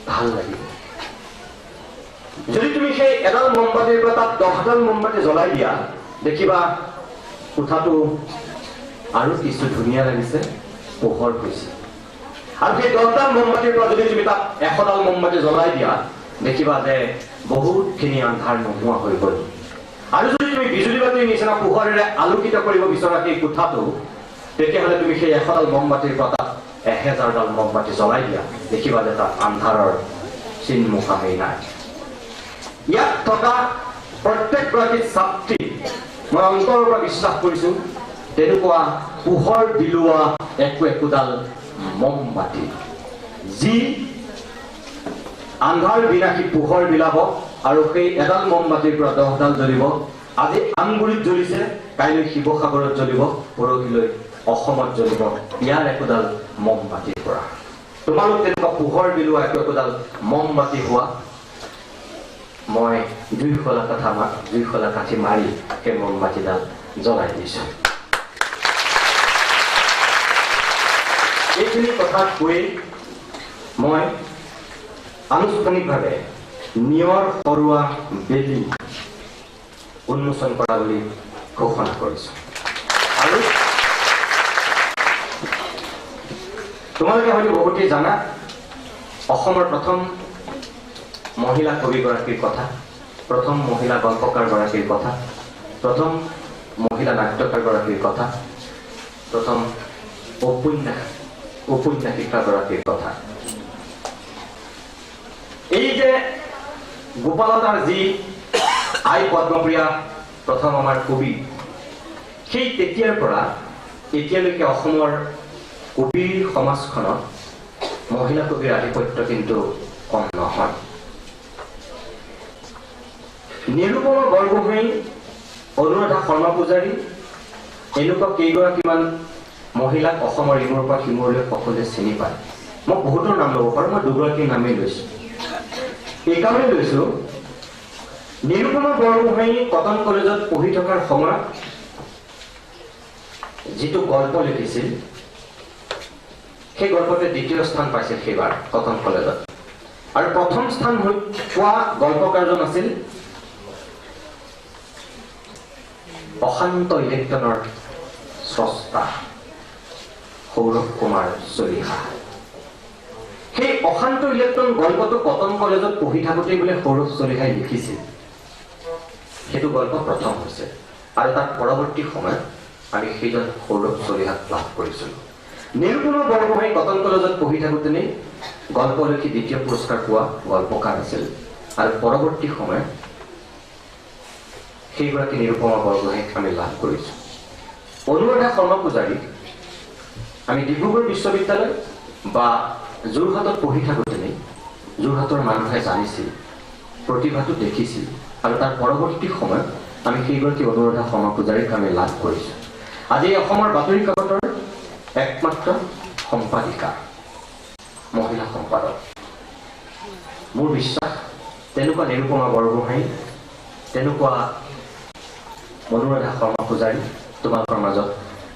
ভাল লাগিব। যদি তুমি সেই এডাল মমবাতিৰ পৰা তাত 10ডাল মমবাতি জ্বলাই দিয়া, দেখিবা কোঠাটো আৰু কিছু ধুনীয়া লাগিছে, পোহৰ হৈছে। আৰু সেই 10ডাল মমবাতিৰ পৰা যদি তুমি তাত 100ডাল মমবাতি জ্বলাই দিয়া, দেখিবা যে বহুতখিনি আন্ধাৰ নোহোৱা হৈ গ'ল। আৰু যদি তুমি বিজুলী বাতিৰ নিচিনা পোহৰেৰে আলোকিত কৰিব বিচৰা সেই কোঠাটো, তেতিয়াহ'লে তুমি সেই 100ডাল মমবাতিৰ পৰা তাত 1000ডাল মমবাতি জ্বলাই দিয়া, দেখিবা যে তাত আন্ধাৰৰ চিন মোকামেই নাই। ইয়াত থকা প্ৰত্যেকগৰাকী ছাত্ৰী মই অন্তৰৰ পৰা বিশ্বাস কৰিছোঁ, তেনেকুৱা পোহৰ বিলোৱা একো একোডাল মমবাতি, যি আন্ধাৰ বিনাশী পোহৰ বিলাব, আৰু সেই এডাল মমবাতিৰ পৰা 10ডাল জ্বলিব। আজি আমগুৰিত জ্বলিছে, কাইলৈ শিৱসাগৰত জ্বলিব, পৰহিলৈ অসমত জ্বলিব ইয়াৰ একোডাল মমবাতিৰ পৰা। তোমালোক তেনেকুৱা পোহৰ বিলোৱা একো একোডাল মমবাতি হোৱা। মই জুইশলা কাঠি মাৰি সেই মমবাতিডাল জ্বলাই দিছোঁ। এইখিনি কথা কৈ মই আনুষ্ঠানিকভাৱে নিয়ৰ সৰুৱা বেলি উন্মোচন কৰা বুলি ঘোষণা কৰিছোঁ। আৰু তোমালোকে হয়তো বহুতেই জানা অসমৰ প্ৰথম মহিলা কবিগৰাকীৰ কথা, প্ৰথম মহিলা গল্পকাৰগৰাকীৰ কথা, প্ৰথম মহিলা নাট্যকাৰগৰাকীৰ কথা, প্ৰথম ঔপন্যাসিকাগৰাকীৰ কথা। এই যে গোপালতাৰ যি আই পদ্মপ্ৰিয়া প্ৰথম আমাৰ কবি, সেই তেতিয়াৰ পৰা এতিয়ালৈকে অসমৰ কবিৰ সমাজখনত মহিলা কবিৰ আধিপত্য কিন্তু কম নহয়। নিৰুপমা বৰগোহাঁই, অনুৰাধা শৰ্মা পূজাৰী, এনেকুৱা কেইগৰাকীমান মহিলাক অসমৰ ইমূৰৰ পৰা সিমূৰলৈ সকলোৱে চিনি পায়। মই বহুতৰ নাম ল'ব পাৰোঁ, মই দুগৰাকীৰ নামেই লৈছোঁ। এইকাৰণে লৈছোঁ, নিৰুপমা বৰগোহাঁই কটন কলেজত পঢ়ি থকাৰ সময়ত যিটো গল্প লিখিছিল, সেই গল্পটোৱে দ্বিতীয় স্থান পাইছিল সেইবাৰ কটন কলেজত। আৰু প্ৰথম স্থান পোৱা গল্পকাৰজন আছিল অশান্ত ইলেক্ট্ৰনৰ স্ৰষ্টা সৌৰভ কুমাৰ চলিহা। সেই অশান্ত ইলেক্ট্ৰন গল্পটো কটন কলেজত পঢ়ি থাকোঁতেই বোলে সৌৰভ চলিহাই লিখিছিল। সেইটো গল্প প্ৰথম হৈছে আৰু তাৰ পৰৱৰ্তী সময়ত আমি সেইজন সৌৰভ চলিহাক লাভ কৰিছিলোঁ। নিৰুপমা বৰগোহাঁই কটন কলেজত পঢ়ি থাকোঁতেনেই গল্প লিখি দ্বিতীয় পুৰস্কাৰ পোৱা গল্পকাৰ আছিল আৰু পৰৱৰ্তী সময়ত সেইগৰাকী নিৰুপমা বৰগোহাঁইক আমি লাভ কৰিছোঁ। অনুৰাধা শৰ্মা পূজাৰী আমি ডিব্ৰুগড় বিশ্ববিদ্যালয় বা যোৰহাটত পঢ়ি থাকোঁতেনেই যোৰহাটৰ মানুহে জানিছিল, প্ৰতিভাটো দেখিছিল আৰু তাৰ পৰৱৰ্তী সময়ত আমি সেইগৰাকী অনুৰাধা শৰ্মা পূজাৰীক আমি লাভ কৰিছোঁ। আজি অসমৰ বাতৰি কাকতৰ একমাত্ৰ সম্পাদিকা, মহিলা সম্পাদক। মোৰ বিশ্বাস তেনেকুৱা নিৰুপমা বৰগোহাঁই, তেনেকুৱা অনুৰাধা শৰ্মা পূজাৰী তোমালোকৰ মাজত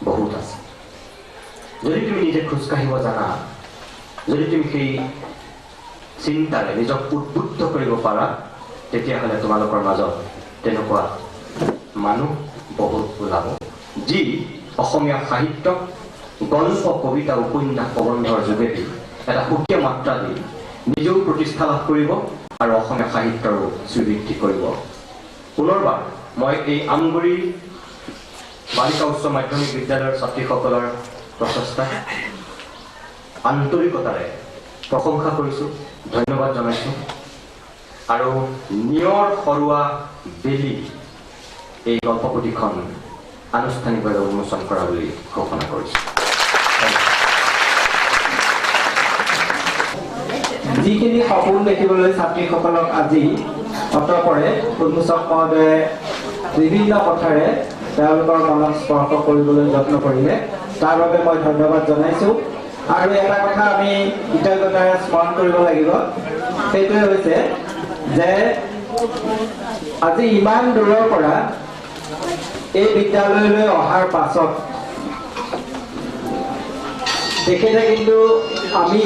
বহুত আছে। যদি তুমি নিজে খোজকাঢ়িব জানা, যদি তুমি সেই চিন্তাৰে নিজক উদ্বুদ্ধ কৰিব পাৰা, তেতিয়াহ'লে তোমালোকৰ মাজত তেনেকুৱা মানুহ বহুত ওলাব যি অসমীয়া সাহিত্যক গল্প, কবিতা, উপন্যাস, প্ৰবন্ধৰ যোগেদি এটা সুকীয়া মাত্ৰা দি নিজেও প্ৰতিষ্ঠা লাভ কৰিব আৰু অসমীয়া সাহিত্যৰো শ্ৰীবৃদ্ধি কৰিব। পুনৰবাৰ মই এই আমগুৰি বালিকা উচ্চ মাধ্যমিক বিদ্যালয়ৰ ছাত্ৰীসকলৰ প্ৰচেষ্টা আন্তৰিকতাৰে প্ৰশংসা কৰিছোঁ, ধন্যবাদ জনাইছোঁ। আৰু নিয়ৰ সৰুৱা বেলি এই গল্পপুথিখন আনুষ্ঠানিকভাৱে উন্মোচন কৰা বুলি ঘোষণা কৰিছোঁ। যিখিনি সপোন দেখিবলৈ ছাত্ৰীসকলক আজি অতপৰে উন্মোচক মহোদয়ে বিভিন্ন কথাৰে তেওঁলোকৰ মনক স্পৰ্শ কৰিবলৈ যত্ন কৰিলে, তাৰ বাবে মই ধন্যবাদ জনাইছোঁ। আৰু এটা কথা আমি কৃতজ্ঞতাৰে স্মৰণ কৰিব লাগিব, সেইটোৱে হৈছে যে আজি ইমান দূৰৰ পৰা এই বিদ্যালয়লৈ অহাৰ পাছত তেখেতে কিন্তু আমি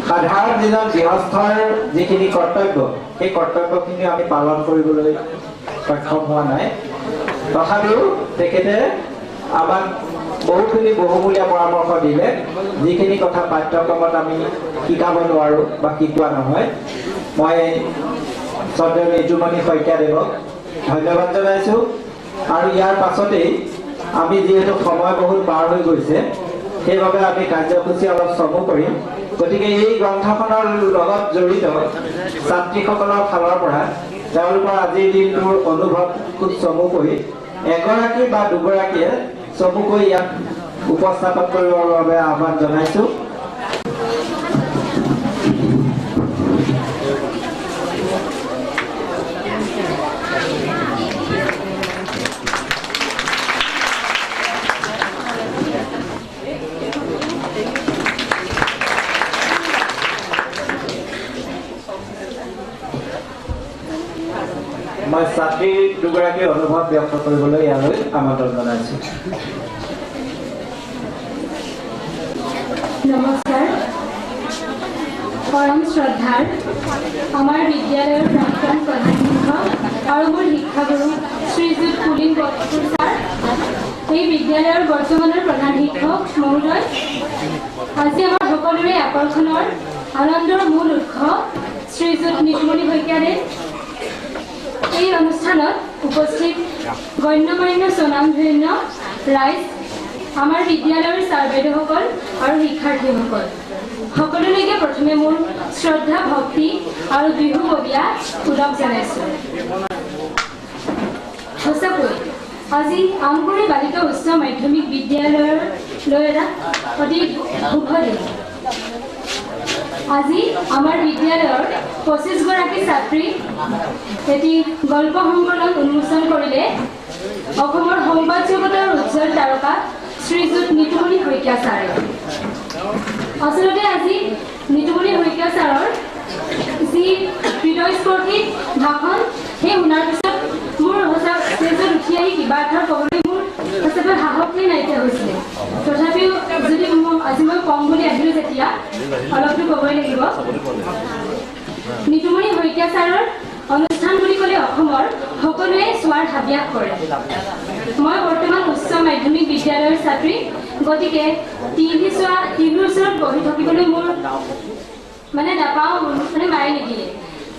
সাধাৰণ যিজন গৃহস্থৰ যিখিনি কৰ্তব্য, সেই কৰ্তব্যখিনি আমি পালন কৰিবলৈ সক্ষম হোৱা নাই। তথাপিও তেখেতে আমাক বহুখিনি বহুমূলীয়া পৰামৰ্শ দিলে, যিখিনি কথা পাঠ্যক্ৰমত আমি শিকাব নোৱাৰোঁ বা শিকোৱা নহয়। মই শ্ৰদ্ধেয় নিতুমণি শইকীয়াদেৱক ধন্যবাদ জনাইছোঁ। আৰু ইয়াৰ পাছতেই আমি যিহেতু সময় বহুত পাৰ হৈ গৈছে, সেইবাবে আমি কাৰ্যসূচী অলপ চমু কৰিম। গতিকে এই গ্ৰন্থখনৰ লগত জড়িত ছাত্ৰীসকলৰ ফালৰ পৰা তেওঁলোকৰ আজিৰ দিনটোৰ অনুভৱ খুব চমুকৈ এগৰাকী বা দুগৰাকীয়ে চমুকৈ ইয়াত উপস্থাপন কৰিবৰ বাবে আহ্বান জনাইছোঁ। দুগৰাকীৰ অনুভৱ ব্যক্ত কৰিবলৈ ইয়ালৈ আমন্ত্ৰণ জনাইছোঁ। নমস্কাৰ। পৰম শ্ৰদ্ধাৰ আমাৰ বিদ্যালয়ৰ প্ৰাক্তন প্ৰধান শিক্ষক আৰু মোৰ শিক্ষাগুৰু শ্ৰীযুত পুলিন বৰঠাকুৰ ছাৰ, এই বিদ্যালয়ৰ বৰ্তমানৰ প্ৰধান শিক্ষক মহোদয়, আজি আমাৰ সকলোৰে আকৰ্ষণৰ আনন্দৰ মূল উৎস শ্ৰীযুত নিতুমণি শইকীয়াদেৱ, এই অনুষ্ঠানত উপস্থিত গণ্যমান্য স্বনামধন্য ৰাইজ, আমাৰ বিদ্যালয়ৰ ছাৰ বাইদেউসকল আৰু শিক্ষাৰ্থীসকল, সকলোলৈকে প্ৰথমে মোৰ শ্ৰদ্ধা, ভক্তি আৰু বিহুববীয়া ওলগ জনাইছোঁ। সঁচাকৈ আজি আমগুৰি বালিকা উচ্চ মাধ্যমিক বিদ্যালয়লৈ এটা অতি শুভ দিন। আজি আমাৰ বিদ্যালয়ৰ 25 গৰাকী ছাত্ৰী এটি গল্প সংকলন উন্মোচন কৰিলে অসমৰ সংবাদ জগতৰ উজ্জ্বল তাৰকা শ্ৰীযুত নিতুমণি শইকীয়া ছাৰে। আচলতে আজি নিতুমণি শইকীয়া ছাৰৰ যি হৃদয়স্পৰ্শী ভাষণ, সেই শুনাৰ পিছত মোৰ সঁচা ষ্টেজত উঠি আহি কিবা এষাৰ ক'বলৈ মোৰ সঁচাকৈ সাহসেই নাইকিয়া হৈছিলে। তথাপিও যদি আজি মই ক'ম বুলি আহিলোঁ যেতিয়া অলপতো ক'বই লাগিব। নিতুমণি শইকীয়া ছাৰৰ অনুষ্ঠান বুলি ক'লে অসমৰ সকলোৱে চোৱাৰ হাবিয়াস কৰে। মই বৰ্তমান উচ্চ মাধ্যমিক বিদ্যালয়ৰ ছাত্ৰী, গতিকে টিভি চোৱা, টিভিৰ ওচৰত বহি থাকিবলৈ মোৰ মানে নাপাওঁ, মানে মায়ে নিদিয়ে।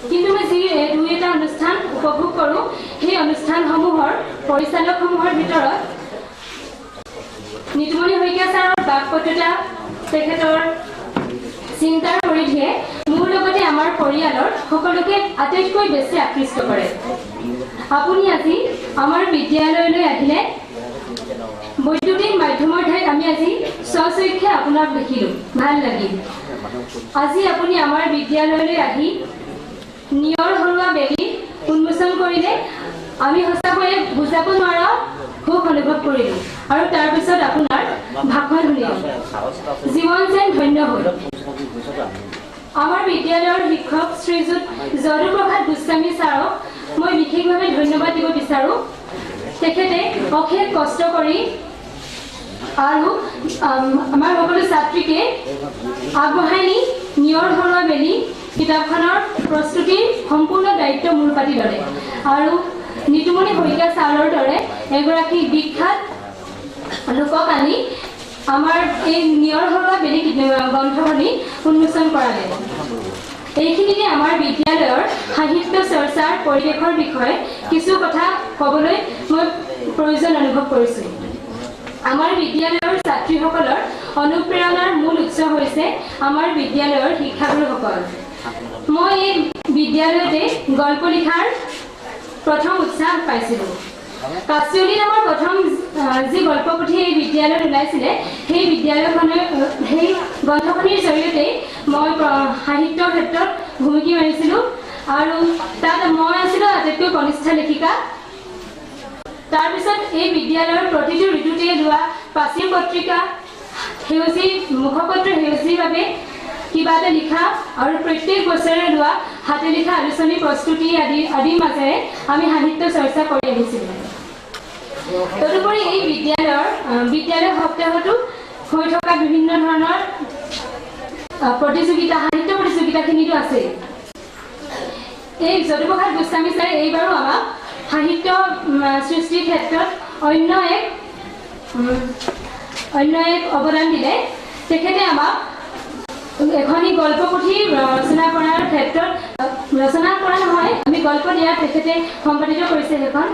কিন্তু মই যি দুই এটা অনুষ্ঠান উপভোগ কৰোঁ, সেই অনুষ্ঠানসমূহৰ পৰিচালকসমূহৰ ভিতৰত নিতুমণি শইকীয়া ছাৰৰ বাকপটুতা, তেখেতৰ চিন্তাৰ পৰিধিয়ে মোৰ লগতে আমাৰ পৰিয়ালৰ সকলোকে আটাইতকৈ বেছি আকৃষ্ট কৰে। আপুনি আজি আমাৰ বিদ্যালয়লৈ আহিলে। বৈদ্যুতিক মাধ্যমৰ ঠাইত আমি আজি স্বচক্ষে আপোনাক দেখিলোঁ, ভাল লাগিল। আজি আপুনি আমাৰ বিদ্যালয়লৈ আহি নিয়ৰ সৰুৱা বেলি উন্মোচন কৰিলে। আমি সঁচাকৈয়ে বুজাব নোৱাৰা সুখ অনুভৱ কৰিলোঁ আৰু তাৰপিছত আপোনাৰ ভাষণ শুনিলোঁ। জীৱন যেন ধন্য হ'ল। আমাৰ বিদ্যালয়ৰ শিক্ষক শ্ৰীযুত যদুপ্ৰসাদ গোস্বামী ছাৰক মই বিশেষভাৱে ধন্যবাদ দিব বিচাৰোঁ। তেখেতে অশেষ কষ্ট কৰি আৰু আমাৰ সকলো ছাত্ৰীকে আগবঢ়াই নি নিয়ৰ সৰুৱা বেলি কিতাপখনৰ প্ৰস্তুতিৰ সম্পূৰ্ণ দায়িত্ব মূৰ পাতি ল'লে আৰু নিতুমণি শইকীয়া ছাৰৰ দৰে এগৰাকী বিখ্যাত লোকক আনি আমাৰ এই নিয়ৰ সৰুৱা বেলি গ্ৰন্থখনি উন্মোচন কৰালে। এইখিনিতে আমাৰ বিদ্যালয়ৰ সাহিত্য চৰ্চাৰ পৰিৱেশৰ বিষয়ে কিছু কথা ক'বলৈ মই প্ৰয়োজন অনুভৱ কৰিছোঁ। আমাৰ বিদ্যালয়ৰ ছাত্ৰীসকলৰ অনুপ্ৰেৰণাৰ মূল উৎস হৈছে আমাৰ বিদ্যালয়ৰ শিক্ষাগুৰুসকল। মই এই বিদ্যালয়তে গল্প লিখাৰ প্ৰথম উৎসাহ পাইছিলোঁ। কাচিয়লি নামৰ প্ৰথম যি গল্পপুথি এই বিদ্যালয়ত ওলাইছিলে, সেই বিদ্যালয়খনৰ সেই গ্ৰন্থখনিৰ জৰিয়তেই মই সাহিত্যৰ ক্ষেত্ৰত ভুমুকি মাৰিছিলোঁ আৰু তাত মই আছিলোঁ আটাইতকৈ কনিষ্ঠ লেখিকা। তাৰপিছত এই বিদ্যালয়ৰ প্ৰতিটো ঋতুতে লোৱা প্ৰাচীৰ পত্ৰিকা, সেউজী মুখপত্ৰ সেউজীৰ বাবে কিবা এটা লিখা আৰু প্ৰত্যেক বছৰে লোৱা হাতে লিখা আলোচনী প্ৰস্তুতি আদি আদিৰ মাজেৰে আমি সাহিত্য চৰ্চা কৰি আহিছিলোঁ। তদুপৰি এই বিদ্যালয়ৰ বিদ্যালয় সপ্তাহতো হৈ থকা বিভিন্ন ধৰণৰ প্ৰতিযোগিতা, সাহিত্য প্ৰতিযোগিতাখিনিতো আছেই। এই যদুপ্ৰসাদ গোস্বামী ছাৰে এইবাৰো আমাক সাহিত্য সৃষ্টিৰ ক্ষেত্ৰত অন্য এক অৱদান দিলে। তেখেতে আমাক এখনি গল্পপুথি ৰচনা কৰাৰ ক্ষেত্ৰত, ৰচনা কৰা নহয়, আমি গল্প দিয়াত তেখেতে সম্পাদিত কৰিছে সেইখন,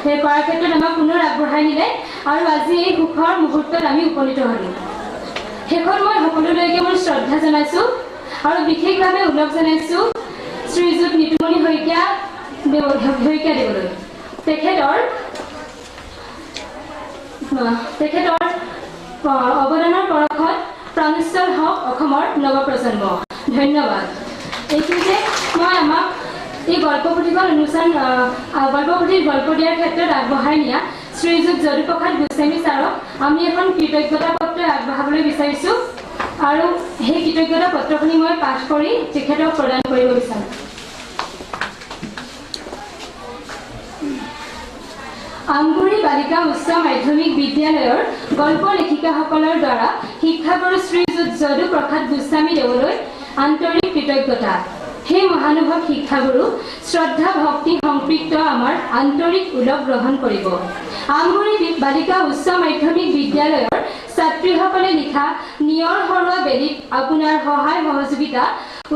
সেই কৰাৰ ক্ষেত্ৰত আমাক পুনৰ আগবঢ়াই নিলে আৰু আজি এই সুখৰ মুহূৰ্তত আমি উপনীত হ'লোঁ। শেষত মই সকলোলৈকে মোৰ শ্ৰদ্ধা জনাইছোঁ আৰু বিশেষভাৱে ওলগ জনাইছোঁ শ্ৰীযুত নিতুমণি শইকীয়া দেৱলৈ। তেখেতৰ অৱদানৰ পৰশত প্ৰাণোচ্ছল হওক অসমৰ নৱপ্ৰজন্ম। ধন্যবাদ। এইখিনিতে মই আমাক এই গল্পপুথিখন উন্মোচন, গল্পপুথিৰ গল্প দিয়াৰ ক্ষেত্ৰত আগবঢ়াই নিয়া শ্ৰীযুত যদুপ্ৰসাদ গোস্বামী ছাৰক আমি এখন কৃতজ্ঞতা পত্ৰ আগবঢ়াবলৈ বিচাৰিছোঁ আৰু সেই কৃতজ্ঞতা পত্ৰখনি মই পাঠ কৰি তেখেতক প্ৰদান কৰিব বিচাৰোঁ। আমগুৰি বালিকা উচ্চ মাধ্যমিক বিদ্যালয়ৰ গল্প লেখিকাসকলৰ দ্বাৰা শিক্ষাগুৰু শ্ৰীযুত যদু প্ৰসাদ গোস্বামী দেৱলৈ আন্তৰিক কৃতজ্ঞতা। সেই মহানুভৱ শিক্ষাগুৰু শ্ৰদ্ধা ভক্তি সংপৃক্ত আমাৰ আন্তৰিক ওলগ গ্ৰহণ কৰিব। আমগুৰি বালিকা উচ্চ মাধ্যমিক বিদ্যালয়ৰ ছাত্ৰীসকলে লিখা নিয়ৰ সৰুৱা বেলিত আপোনাৰ সহায় সহযোগিতা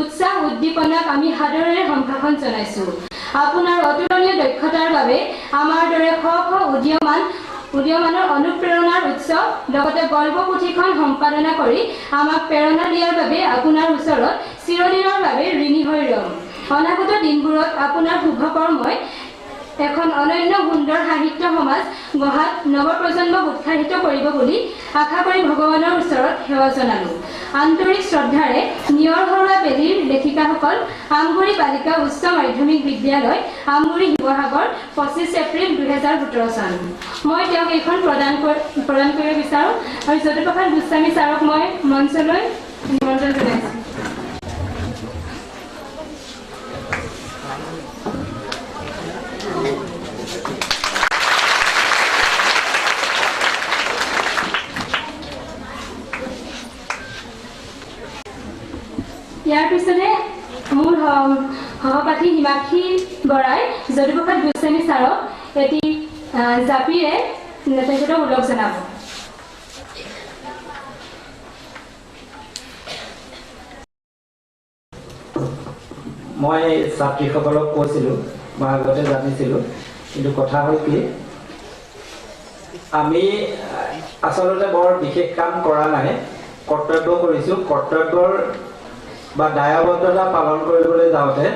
উৎসাহ উদ্দীপনাক আমি সাদৰেৰে সম্ভাষণ জনাইছোঁ। আপোনাৰ অতুলনীয় দক্ষতাৰ বাবে আমাৰ দৰে শ শ উদীয়মানৰ অনুপ্ৰেৰণাৰ উৎস, লগতে গল্প পুথিখন সম্পাদনা কৰি আমাক প্ৰেৰণা দিয়াৰ বাবে আপোনাৰ ওচৰত চিৰদিনৰ বাবে ঋণী হৈ ৰ'ম। অনাগত দিনবোৰত আপোনাৰ শুভকৰ্মই এখন অনন্য সুন্দৰ সাহিত্য সমাজ গঢ়াত নৱপ্ৰজন্মক উৎসাহিত কৰিব বুলি আশা কৰি ভগৱানৰ ওচৰত সেৱা জনালোঁ। আন্তৰিক শ্ৰদ্ধাৰে নিয়ৰ সৰুৱা বেলিৰ লেখিকাসকল, আমগুৰি বালিকা উচ্চ মাধ্যমিক বিদ্যালয়, আমগুৰি, শিৱসাগৰ, 25 এপ্ৰিল 2017 চন। মই তেওঁক এইখন প্ৰদান কৰিব বিচাৰোঁ আৰু যদুপ্ৰসাদ গোস্বামী ছাৰক মই মঞ্চলৈ নিমন্ত্ৰণ জনাইছোঁ। ইয়াৰ পিছতে মোৰ সহপাঠী হিমাক্ষী বৰাই যদুপ্ৰসাদ গোস্বামী ছাৰক এটি জাপিৰে তেখেতক ওলগ জনাব। মই ছাত্ৰীসকলক কৈছিলোঁ, মই আগতে জানিছিলোঁ, কিন্তু কথা হ'ল কি, আমি আচলতে বৰ বিশেষ কাম কৰা নাই, কৰ্তব্য কৰিছোঁ। কৰ্তব্যৰ বা দায়বদ্ধতা পালন কৰিবলৈ যাওঁতে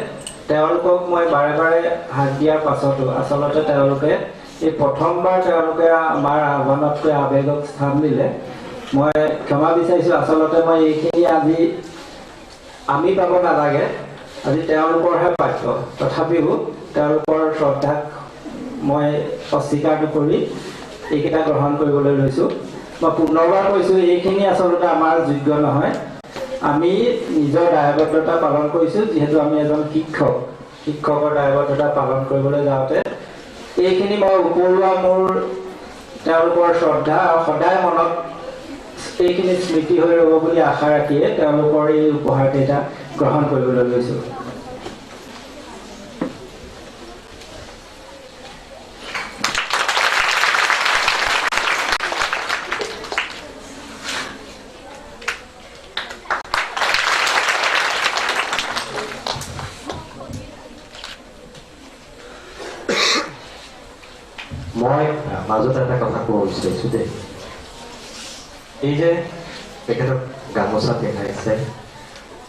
তেওঁলোকক মই বাৰে বাৰে হাত দিয়াৰ পাছতো আচলতে তেওঁলোকে এই প্ৰথমবাৰ তেওঁলোকে আমাৰ আহ্বানতকৈ আৱেগক স্থান দিলে। মই ক্ষমা বিচাৰিছোঁ, আচলতে মই এইখিনি আজি আমি পাব নালাগে, আজি তেওঁলোকৰহে প্ৰাপ্য। তথাপিও তেওঁলোকৰ শ্ৰদ্ধাক মই অস্বীকাৰ নকৰি এইকেইটা গ্ৰহণ কৰিবলৈ লৈছোঁ। মই পুনৰবাৰ কৈছোঁ, এইখিনি আচলতে আমাৰ যোগ্য নহয়। আমি নিজৰ দায়বদ্ধতা পালন কৰিছোঁ, যিহেতু আমি এজন শিক্ষক, শিক্ষকৰ দায়বদ্ধতা পালন কৰিবলৈ যাওঁতে এইখিনি মই উপৰুৱা মোৰ তেওঁলোকৰ শ্ৰদ্ধা আৰু সদায় মনত এইখিনি স্মৃতি হৈ ৰ'ব বুলি আশা ৰাখিয়ে তেওঁলোকৰ এই উপহাৰকেইটা গ্ৰহণ কৰিবলৈ লৈছোঁ। মই মাজত এটা কথা ক'ব বিচাৰিছোঁ দেই, এই যে তেখেতক গামোচা পিন্ধাইছে,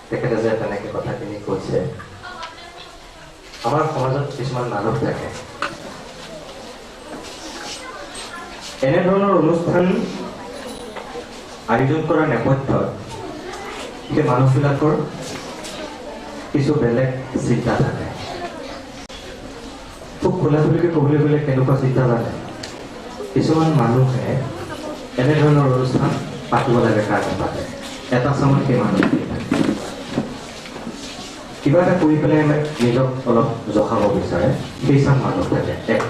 তেখেতে যে তেনেকৈ কথাখিনি কৈছে, আমাৰ সমাজত কিছুমান মানুহ থাকে এনেধৰণৰ অনুষ্ঠান আয়োজন কৰাৰ নেপথ্যত সেই মানুহবিলাকৰ কিছু বেলেগ চিন্তা থাকে। খুব খোলাখুলিকৈ ক'বলৈ গ'লে কেনেকুৱা চিন্তা জানে, কিছুমান মানুহে এনেধৰণৰ অনুষ্ঠান পাতিব লাগে কাৰণে পাতে, এটা চামত সেই মানুহখিনি থাকে কিবা এটা কৰি পেলাই নিজক অলপ জখাব বিচাৰে, সেই চাম মানুহ থাকে। এক,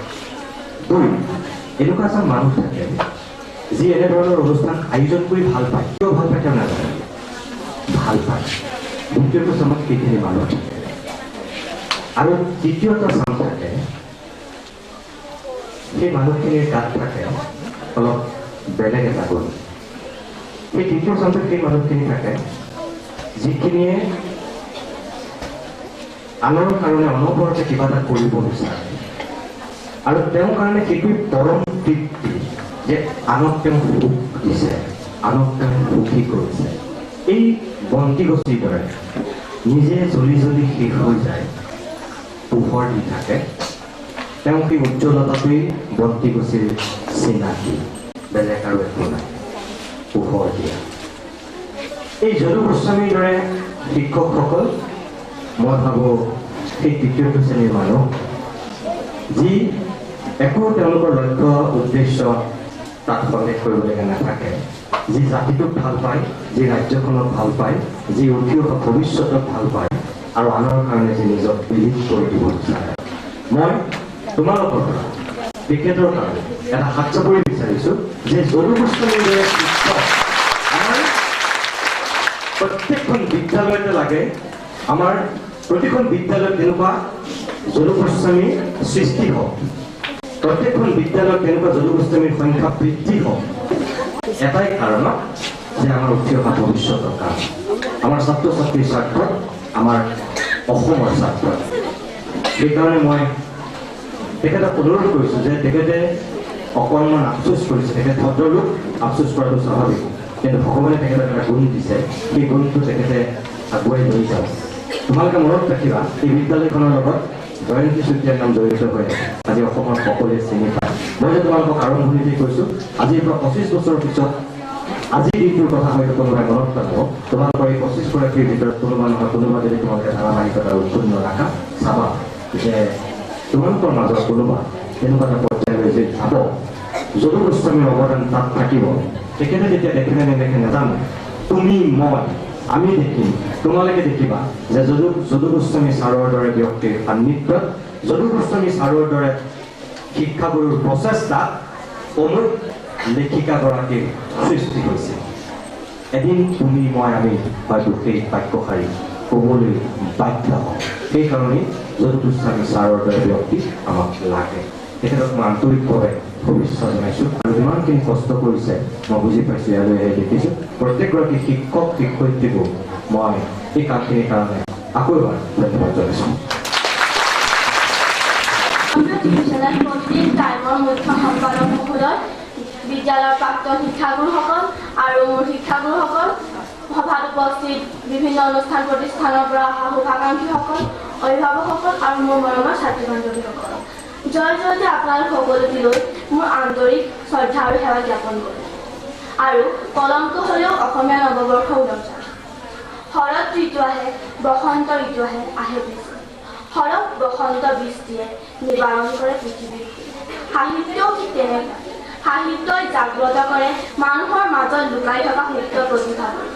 দুই, এনেকুৱা এচাম মানুহ থাকে যি এনেধৰণৰ অনুষ্ঠান আয়োজন কৰি ভাল পায়। কিয় ভাল পায় তেওঁ নাজানে, ভাল পায়। দ্বিতীয়টো চামত সেইখিনি মানুহ থাকে। আৰু তৃতীয়টা চাম থাকে, সেই মানুহখিনিৰ গাত থাকে অলপ বেলেগ এটা গুণ। সেই তৃতীয় চামটোত সেই মানুহখিনি থাকে যিখিনিয়ে আনৰ কাৰণে অনবৰতে কিবা এটা কৰিব বিচাৰে, আৰু তেওঁৰ কাৰণে সেইটোৱে পৰম তৃপ্তি যে আনক তেওঁ সুখ দিছে, আনক তেওঁ সুখী কৰিছে। এই বন্তি গছিৰ দৰে নিজে জ্বলি জ্বলি শেষ হৈ যায়, পোহৰ দি থাকে, তেওঁ সেই উজ্জ্বলতাটোৱেই বন্তি গছিৰ চিনাকি, বেলেগ আৰু একো নাই, পোহৰ দিয়া। এই যদু গোস্বামীৰ দৰে শিক্ষকসকল মই ভাবোঁ সেই তৃতীয়টো শ্ৰেণীৰ মানুহ, যি একো তেওঁলোকৰ লক্ষ্য উদ্দেশ্য তাত সন্দেহ কৰিবলগীয়া নাথাকে, যি জাতিটোক ভাল পায়, যি ৰাজ্যখনক ভাল পায়, যি উঠি অহা ভৱিষ্যতক ভাল পায়, আৰু আনৰ কাৰণে যি নিজক বিলীন কৰি দিব বিচাৰে। মই তোমালোকৰ পৰা তেখেতৰ কাৰণে এটা হাত চাপৰি বিচাৰিছোঁ যে যদু গোস্বামীৰ দৰে শিক্ষক আমাৰ প্ৰত্যেকখন বিদ্যালয়তে লাগে। আমাৰ প্ৰতিখন বিদ্যালয়ত তেনেকুৱা যদু গোস্বামীৰ সৃষ্টি হওক, প্ৰত্যেকখন বিদ্যালয়ত তেনেকুৱা যদু গোস্বামীৰ সংখ্যা বৃদ্ধি হওক। এটাই কাৰণত যে আমাৰ উঠি অহা ভৱিষ্যতৰ কাৰণে, আমাৰ ছাত্ৰ ছাত্ৰীৰ স্বাৰ্থত, আমাৰ অসমৰ স্বাৰ্থত। সেইকাৰণে মই তেখেতক অনুৰোধ কৰিছোঁ যে তেখেতে অকণমান আফচোচ কৰিছে, তেখেত ভদ্ৰলোক, আফচোচ কৰাটো স্বাভাৱিক, কিন্তু ভগৱানে তেখেতক এটা গুণ দিছে, সেই গুণটো তেখেতে আগুৱাই লৈ যাওক। তোমালোকে মনত ৰাখিবা, এই বিদ্যালয়খনৰ লগত জয়ন্তী চুতীয়াৰ নাম জড়িত হৈ আছে, আজি অসমৰ সকলোৱে চিনি পায়। মই যে তোমালোকক আৰম্ভণিতেই কৈছোঁ, আজিৰ পৰা 25 বছৰৰ পিছত আজিৰ দিনটোৰ কথা হয়তো কোনোবাই মনত পেলাব। তোমালোকৰ এই 25 গৰাকীৰ ভিতৰত কোনোবা নহয় কোনোবা যদি তোমালোকে ধাৰাবাহিকতা উৎপন্ন ৰাখা, চাবা যে তোমালোকৰ মাজৰ কোনোবা তেনেকুৱা এটা পৰ্যায়লৈ যে যাব, যদু গোস্বামীৰ অৱদান তাত থাকিব। তেখেতে যেতিয়া দেখে নে নেদেখে নাজানো, তুমি মই আমি দেখিম, তোমালোকে দেখিবা যে যদু গোস্বামী ছাৰৰ দৰে ব্যক্তিৰ সান্নিধ্যত, যদু গোস্বামী ছাৰৰ দৰে শিক্ষাগুৰুৰ প্ৰচেষ্টাত অমুক লেখিকাগৰাকীৰ সৃষ্টি হৈছে। এদিন তুমি মই আমি হয়তো সেই বাক্যশাৰী ক'বলৈ বাধ্য হওঁ। সেইকাৰণেই যদু গোস্বামী ছাৰৰ দৰে ব্যক্তি আমাক লাগে। তেখেতক মই আন্তৰিকভাৱে শুভেচ্ছা জনাইছোঁ আৰু ইমানখিনি কষ্ট কৰিছে মই বুজি পাইছোঁ, ইয়ালৈ আহি দেখিছোঁ। প্ৰত্যেকগৰাকী শিক্ষক শিক্ষয়িত্ৰীকো মই এই কামখিনিৰ কাৰণে আকৌ এবাৰ ধন্যবাদ জনাইছোঁ। প্ৰতিদিন টাইমৰ মুখ্য সম্পাদক মহোদয়, বিদ্যালয়ৰ প্ৰাক্তন শিক্ষাগুৰুসকল আৰু মোৰ শিক্ষাগুৰুসকল, সভাত উপস্থিত বিভিন্ন অনুষ্ঠান প্ৰতিষ্ঠানৰ পৰা অহা শুভাকাংক্ষীসকল, অভিভাৱকসকল আৰু মোৰ মৰমৰ ছাত্ৰী বান্ধৱীসকল, জয় জয়তে আপোনালোক সকলোটিলৈ মোৰ আন্তৰিক শ্ৰদ্ধা আৰু সেৱা জ্ঞাপন কৰোঁ। আৰু পলমকৈ হ'লেও অসমীয়া নৱবৰ্ষ উদযাপন। শৰৎ ঋতু আহে, বসন্ত ঋতু আহে, আহে বৃষ্টি। শৰৎ বসন্ত বৃষ্টিয়ে নিবাৰণ কৰে পৃথিৱীৰ। সাহিত্যও ঠিক তেনেকুৱা। সাহিত্যই জাগ্ৰত কৰে মানুহৰ মাজত লুকাই থকা সুপ্ত প্ৰতিভাবোৰ।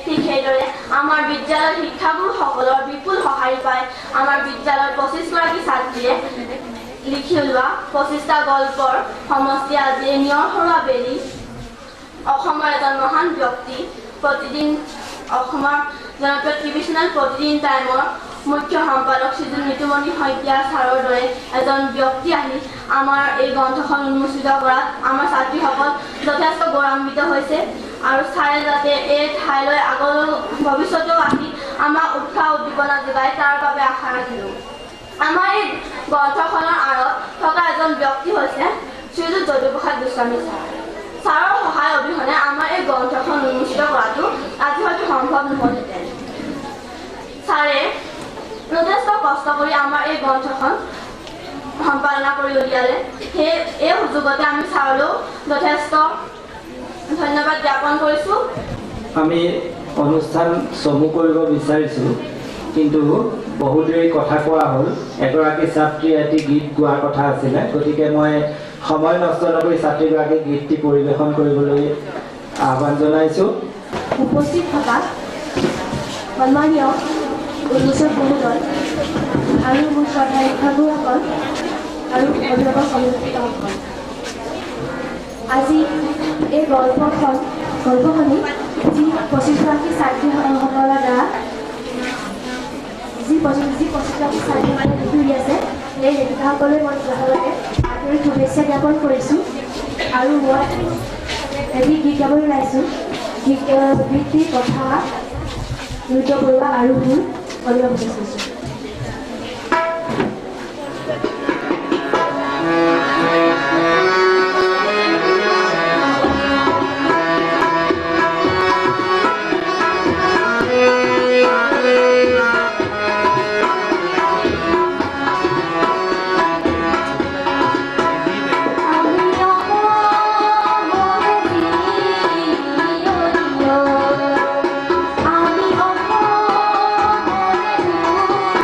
ঠিক সেইদৰে আমাৰ বিদ্যালয়ৰ শিক্ষাগুৰুসকলৰ বিপুল সঁহাৰি পাই আমাৰ বিদ্যালয়ৰ 25 গৰাকী ছাত্ৰীয়ে লিখি ওলোৱা 25টা গল্পৰ সমষ্টি আজি এই নিয়ৰ সৰুৱা বেলি অসমৰ এজন মহান ব্যক্তি, প্ৰতিদিন অসমৰ জনপ্ৰিয় টিভি চেনেল প্ৰতিদিন টাইমৰ মুখ্য সম্পাদক শ্ৰীযুত নিতুমণি শইকীয়া ছাৰৰ দৰে এজন ব্যক্তি আহি আমাৰ এই গ্ৰন্থখন উন্মোচিত কৰাত আমাৰ ছাত্ৰীসকল যথেষ্ট গৌৰৱান্বিত হৈছে। আৰু ছাৰে যাতে এই ঠাইলৈ আগলৈ ভৱিষ্যতেও আহি আমাক উৎসাহ উদ্দীপনা যোগায় তাৰ বাবে আশা ৰাখিলোঁ। আমাৰ এই গ্ৰন্থখনৰ আঁৰত থকা এজন ব্যক্তি হৈছে শ্ৰীযুত যদুপ্ৰসাদ গোস্বামী ছাৰ। ছাৰৰ সহায় অবিহনে আমাৰ এই গ্ৰন্থখন উন্মোচিত কৰাটো আজি হয়তো সম্ভৱ নহ'লহেঁতেন। ছাৰে যথেষ্ট কষ্ট কৰি আমাৰ এই গ্ৰন্থখন সম্পাদনা কৰি উলিয়ালে। সেই এই সুযোগতে আমি ছাৰলৈও যথেষ্ট ধন্যবাদ জ্ঞাপন কৰিছোঁ। আমি অনুষ্ঠান চমু কৰিব বিচাৰিছোঁ, কিন্তু বহু দেৰি কথা কোৱা হ'ল। এগৰাকী ছাত্ৰীয়ে এটি গীত গোৱাৰ কথা আছিলে, গতিকে মই সময় নষ্ট নকৰি ছাত্ৰীগৰাকীক গীতটি পৰিৱেশন কৰিবলৈ আহ্বান জনাইছোঁ। উপস্থিত থকা সন্মানীয় উন্মোচক মহোদয় আৰু মোৰ শ্ৰদ্ধাৰ শিক্ষাগুৰুসকল আৰু অভিভাৱক অভিভাৱিকাসকল, আজি এই গল্পখনি যি 25 গৰাকী ছাত্ৰীসকলৰ দ্বাৰা যি 25 গৰাকী ছাত্ৰীসকলে লিখি উলিয়াইছে, এই লেখিকাসকলৈ মই সকলোকে আন্তৰিক শুভেচ্ছা জ্ঞাপন কৰিছোঁ। আৰু মই এটি গীত গাবলৈ ওলাইছোঁ। গীতটিৰ কথা ৰুদ্ৰ বৰুৱা আৰু সুৰ অনিমা ভট্টাচাৰ্য। আমি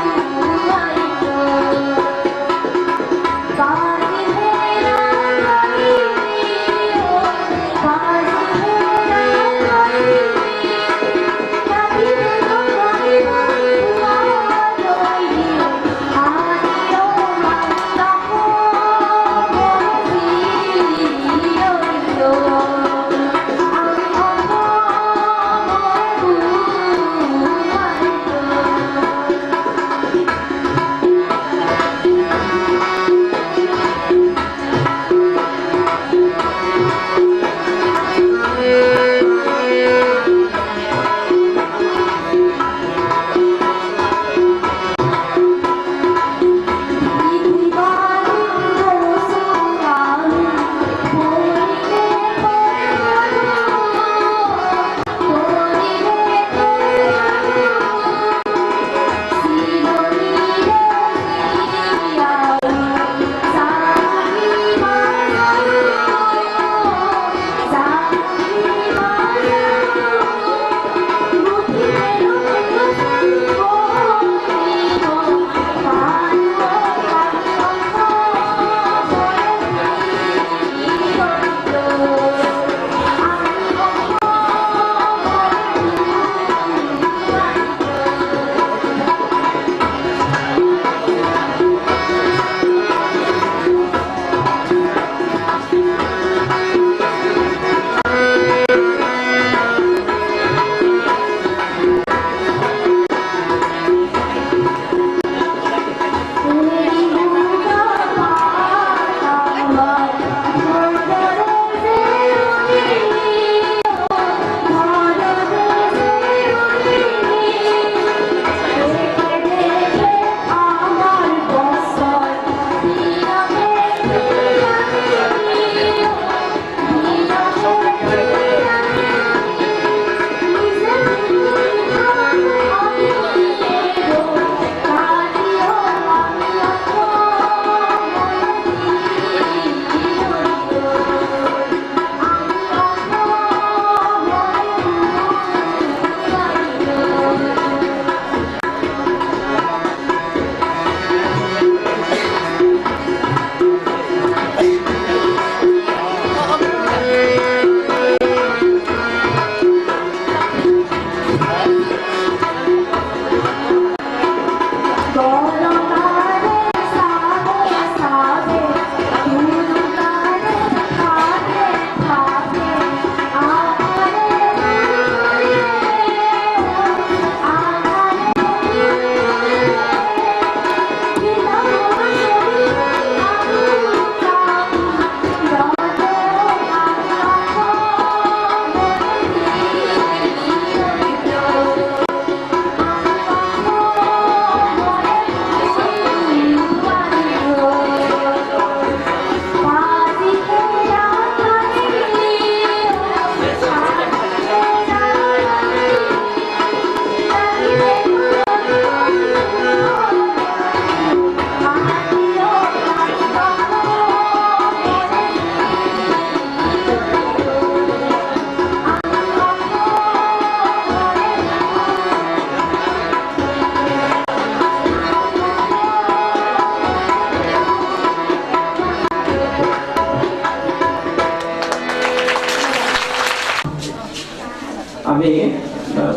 আমি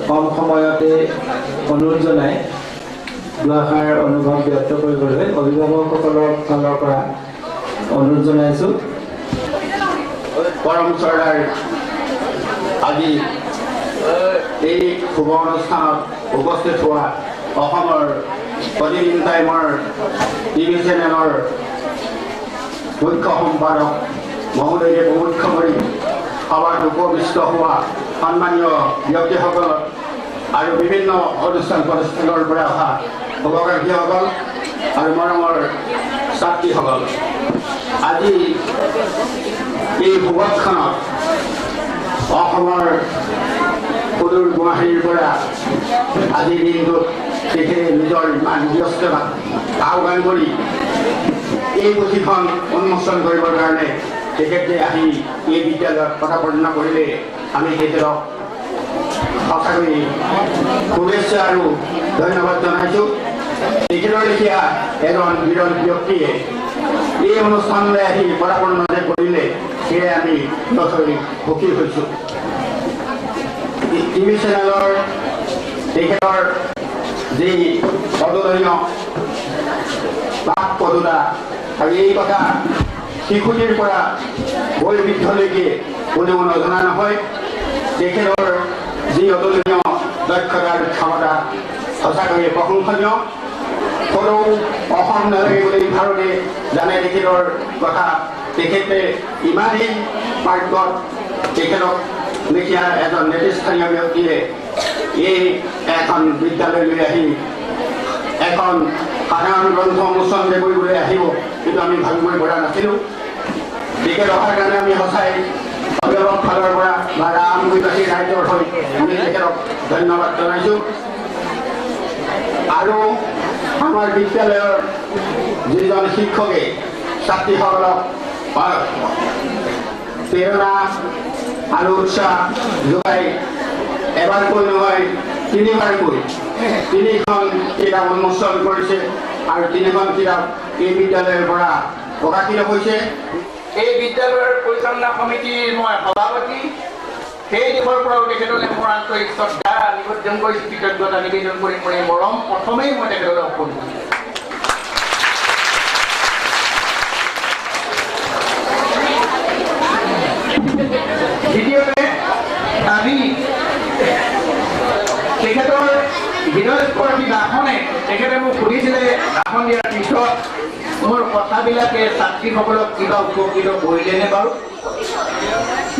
কম সময়তে অনুৰোধ জনাই দুআষাৰ অনুভৱ ব্যক্ত কৰিবলৈ অভিভাৱকসকলৰ ফালৰ পৰা অনুৰোধ জনাইছোঁ। পৰম চৰ্দাৰ আজি এই শুভ অনুষ্ঠানত উপস্থিত হোৱা অসমৰ প্ৰতিদিন টাইমৰ টিভি চেনেলৰ মুখ্য সম্পাদক মহোদয়কে প্ৰমুখ্য কৰি সভাত উপবিষ্ট হোৱা সন্মানীয় ব্যক্তিসকল আৰু বিভিন্ন অনুষ্ঠান প্ৰতিষ্ঠানৰ পৰা অহা শুভাকাংক্ষীসকল আৰু মৰমৰ ছাত্ৰীসকল, আজি এই শুভক্ষণত অসমৰ সুদূৰ গুৱাহাটীৰ পৰা আজিৰ দিনটোত তেখেতে নিজৰ ইমান ব্যস্ততা আহ্বান কৰি এই পুথিখন উন্মোচন কৰিবৰ কাৰণে তেখেতে আহি এই বিদ্যালয়ত পদাৰ্পণ কৰিলে আমি তেখেতক সঁচাকৈ শুভেচ্ছা আৰু ধন্যবাদ জনাইছোঁ। তেখেতৰ লেখীয়া এজন বিৰল ব্যক্তিয়ে এই অনুষ্ঠানলৈ আহি পদাৰ্পণ যে কৰিলে সেয়ে আমি নথৈ সুখী হৈছোঁ। টিভি চেনেলৰ তেখেতৰ যি অতুলনীয় বাক পটুতা আৰু এই কথা শিশুটিৰ পৰা বয়োবৃদ্ধলৈকে কোনেও নজনা নহয়। তেখেতৰ যি অতুলনীয় দক্ষতা আৰু ক্ষমতা সঁচাকৈয়ে প্ৰশংসনীয়। সদৌ অসম নালাগে বুলি ভাৰতে জানে তেখেতৰ কথা। তেখেতে ইমানেই পাৰ্গত, তেখেতক লেখীয়া এজন নেতৃস্থানীয় ব্যক্তিয়ে এই এখন বিদ্যালয়লৈ আহি এখন সাধাৰণ গ্ৰন্থ উন্মোচন যে কৰিবলৈ আহিব কিন্তু আমি ভাবিবই পৰা নাছিলোঁ। তেখেত অহাৰ কাৰণে আমি সঁচাই অভিভাৱক ফালৰ পৰা বা ৰামগুৰিবাসী ৰাইজৰ হৈ আমি তেখেতক ধন্যবাদ জনাইছোঁ। আৰু আমাৰ বিদ্যালয়ৰ যিজন শিক্ষকে ছাত্ৰীসকলক প্ৰেৰণা আৰু উৎসাহ যোগাই এবাৰকৈ নহয় তিনিবাৰকৈ তিনিখন কিতাপ উন্মোচন কৰিছে আৰু তিনিখন কিতাপ এই বিদ্যালয়ৰ পৰা প্ৰকাশিত হৈছে। এই বিদ্যালয়ৰ পৰিচালনা সমিতিৰ মই সভাপতি, সেই দিশৰ পৰাও তেখেতলৈ মোৰ আন্তৰিক শ্ৰদ্ধা নিবেদন কৰিছোঁ, কৃতজ্ঞতা নিবেদন কৰি মোৰ এই মৰম প্ৰথমেই মই তেখেতলৈ অৰ্পণ কৰিছোঁ। দ্বিতীয়তে আজি তেখেতৰ হৃদয়স্পৰ্শী ভাষণে তেখেতে মোক সুধিছিলে, ভাষণ দিয়াৰ পিছত মোৰ কথাবিলাকে ছাত্ৰীসকলক কিবা উপকৃত কৰিলেনে বাৰু?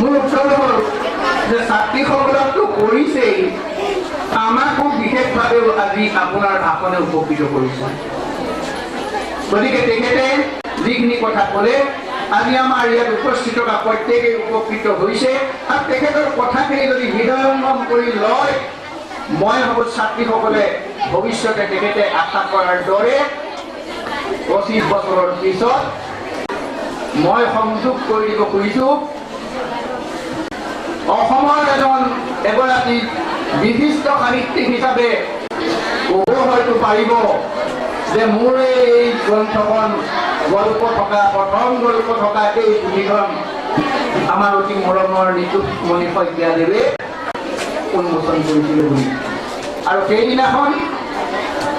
মোৰ উত্তৰ হ'ল যে ছাত্ৰীসকলকতো কৰিছেই, আমাকো বিশেষভাৱেও আজি আপোনাৰ ভাষণে উপকৃত কৰিছে। গতিকে তেখেতে যিখিনি কথা ক'লে আজি আমাৰ ইয়াত উপস্থিত থকা প্ৰত্যেকেই উপকৃত হৈছে। আৰু তেখেতৰ কথাখিনি যদি হৃদয়ংগম কৰি লয়, মই ভাবোঁ ছাত্ৰীসকলে ভৱিষ্যতে তেখেতে আশা কৰাৰ দৰে 25 বছৰৰ পিছত মই সংযোগ কৰি দিব খুজিছোঁ, অসমৰ এগৰাকী বিশিষ্ট সাহিত্যিক হিচাপে ক'ব হয়তো পাৰিব যে মোৰ এই গ্ৰন্থখন গল্প থকা প্ৰথম গল্প থকা এই পুথিখন আমাৰ অতি মৰমৰ নিতুমণি শইকীয়াদেৱে উন্মোচন কৰিছিলে বুলি। আৰু সেইদিনাখন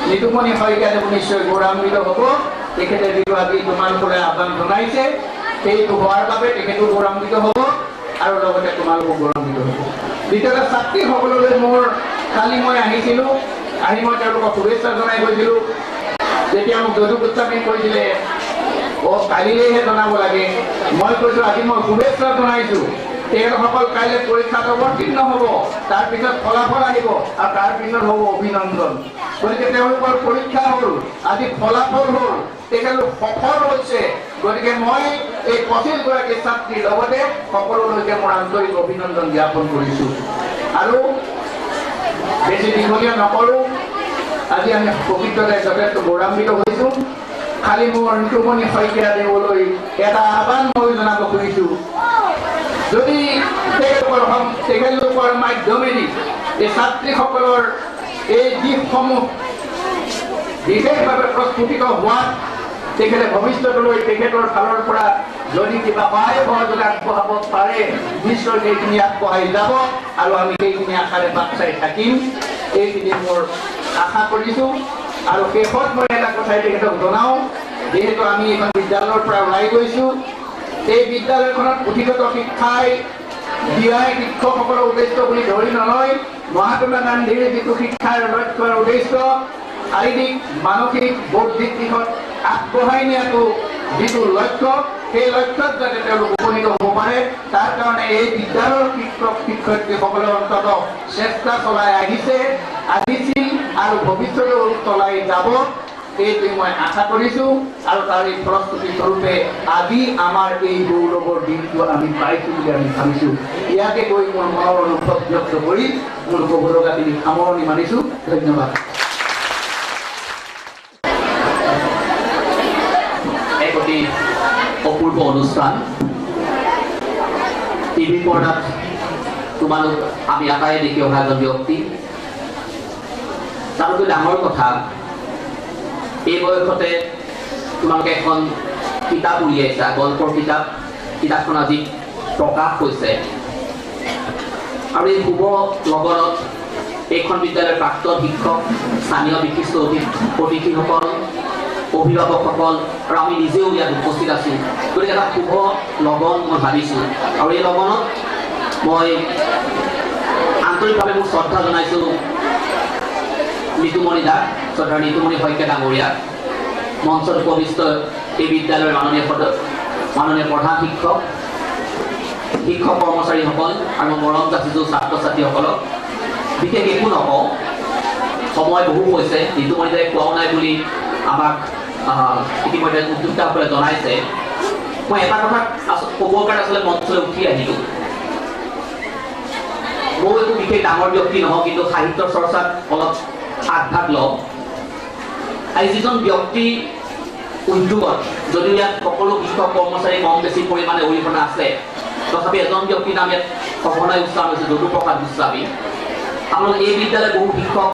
নিতুমণি শইকীয়াদেৱ নিশ্চয় গৌৰৱান্বিত হ'ব। তেখেতে যিটো আজি তোমালোকলৈ আহ্বান জনাইছে সেইটো হোৱাৰ বাবে তেখেতো গৌৰৱান্বিত হ'ব আৰু লগতে তোমালোকো গৌৰৱান্বিত হ'ব। দ্বিতীয়তে ছাত্ৰীসকললৈ মোৰ কালি মই আহিছিলোঁ, আহি মই তেওঁলোকক শুভেচ্ছা জনাই গৈছিলোঁ। যেতিয়া মোক যদু গোস্বামী কৈছিলে অ কালিলৈহে জনাব লাগে, মই কৈছোঁ আজি মই শুভেচ্ছা জনাইছোঁ। তেখেতসকল কাইলৈ পৰীক্ষাত অৱতীৰ্ণ হ'ব, তাৰপিছত ফলাফল আহিব আৰু তাৰপিছত হ'ব অভিনন্দন। গতিকে তেওঁলোকৰ পৰীক্ষা হ'ল, আজি ফলাফল হ'ল, তেখেতলোক সফল হৈছে। গতিকে মই এই 25 গৰাকী ছাত্ৰীৰ লগতে সকলোলৈকে মোৰ আন্তৰিক অভিনন্দন জ্ঞাপন কৰিছোঁ। আৰু বেছি দীঘলীয়া নকৰোঁ, আজি আমি প্ৰকৃততে যথেষ্ট গৌৰৱান্বিত হৈছোঁ। খালি মোৰ নিতুমণি শইকীয়া দেৱলৈ এটা আহ্বান মই জনাব খুজিছোঁ, যদি তেখেতলোকৰ মাধ্যমেদি এই ছাত্ৰীসকলৰ এই দিশসমূহ বিশেষভাৱে প্ৰস্ফুটিত হোৱাত তেখেতে ভৱিষ্যতলৈ তেখেতৰ ফালৰ পৰা যদি কিবা সহায় সহযোগ আগবঢ়াব পাৰে, নিশ্চয় সেইখিনি আগবঢ়াই যাব আৰু আমি সেইখিনি আশাৰে বাট চাই থাকিম। এইখিনি মোৰ আশা কৰিছোঁ। আৰু শেষত মই এটা কথাই তেখেতক জনাওঁ, যিহেতু আমি এইখন বিদ্যালয়ৰ পৰা ওলাই গৈছোঁ, এই বিদ্যালয়খনত পুথিগত শিক্ষাই দিয়াই শিক্ষকসকলৰ উদ্দেশ্য বুলি ধৰি নলয়। মহাত্মা গান্ধীৰ যিটো শিক্ষাৰ লক্ষ্যৰ উদ্দেশ্য, শাৰীৰিক, মানসিক, বৌদ্ধিক দিশত আগবঢ়াই নিয়াটো যিটো লক্ষ্য, সেই লক্ষ্যত যাতে তেওঁলোক উপনীত হ'ব পাৰে, তাৰ কাৰণে এই বিদ্যালয়ৰ শিক্ষক শিক্ষয়িত্ৰীসকলে অন্ততঃ চেষ্টা চলাই আহিছে, আহিছিল আৰু ভৱিষ্যতেও চলাই যাব, এইটোৱে মই আশা কৰিছোঁ। আৰু তাৰ এই ফলশ্ৰুতি স্বৰূপে আজি আমাৰ এই গৌৰৱৰ দিনটো আমি পাইছোঁ বুলি আমি ভাবিছোঁ। ইয়াকে কৈ মোৰ মনৰ অনুভৱ ব্যক্ত কৰি মোৰ ক'ব লগাখিনি সামৰণি মানিছোঁ। ধন্যবাদ। এক অতি অপূৰ্ব অনুষ্ঠান। টিভি পৰ্দাত তোমালোক আমি আটাইয়ে দেখি অহা এজন ব্যক্তি। তাতোকৈ ডাঙৰ কথা, এই বয়সতে তোমালোকে এখন কিতাপ উলিয়াইছা, গল্পৰ কিতাপ। কিতাপখন আজি প্ৰকাশ হৈছে আৰু এই শুভ লগনত এইখন বিদ্যালয়ৰ প্ৰাক্তন শিক্ষক, স্থানীয় বিশিষ্ট অতিথিসকল, অভিভাৱকসকল আৰু আমি নিজেও ইয়াত উপস্থিত আছোঁ। গতিকে এটা শুভ লগন মই ভাবিছোঁ আৰু এই লগনত মই আন্তৰিকভাৱে মোক শ্ৰদ্ধা জনাইছোঁ নিতুমণি দাক, শ্ৰদ্ধাৰ নিতুমণি শইকীয়া ডাঙৰীয়াক, মঞ্চত উপবিষ্ট এই বিদ্যালয়ৰ মাননীয় প্ৰধান শিক্ষক, শিক্ষক কৰ্মচাৰীসকল আৰু মৰম যাচিছোঁ ছাত্ৰ ছাত্ৰীসকলক। বিশেষ একো নকওঁ, সময় বহু হৈছে, নিতুমণি দাই কোৱাও নাই বুলি আমাক ইতিমধ্যে উদ্যোক্তাসকলে জনাইছে। মই এটা কথা ক'বৰ কাৰণে আচলতে মঞ্চলৈ উঠি আহিলোঁ। ময়ো একো বিশেষ ডাঙৰ ব্যক্তি নহওঁ, কিন্তু সাহিত্য চৰ্চাত অলপ আগভাগ লওঁ। আজি যিজন ব্যক্তি উদ্যোগত, যদিও ইয়াত সকলো শিক্ষক কৰ্মচাৰী কম বেছি পৰিমাণে অৰিহণা আছে, তথাপি এজন ব্যক্তিৰ নাম ইয়াত সঘনাই উচ্চাৰণ হৈছে, যদুপ্ৰসাদ গোস্বামী। আপোনালোক এই বিদ্যালয়ৰ বহু শিক্ষক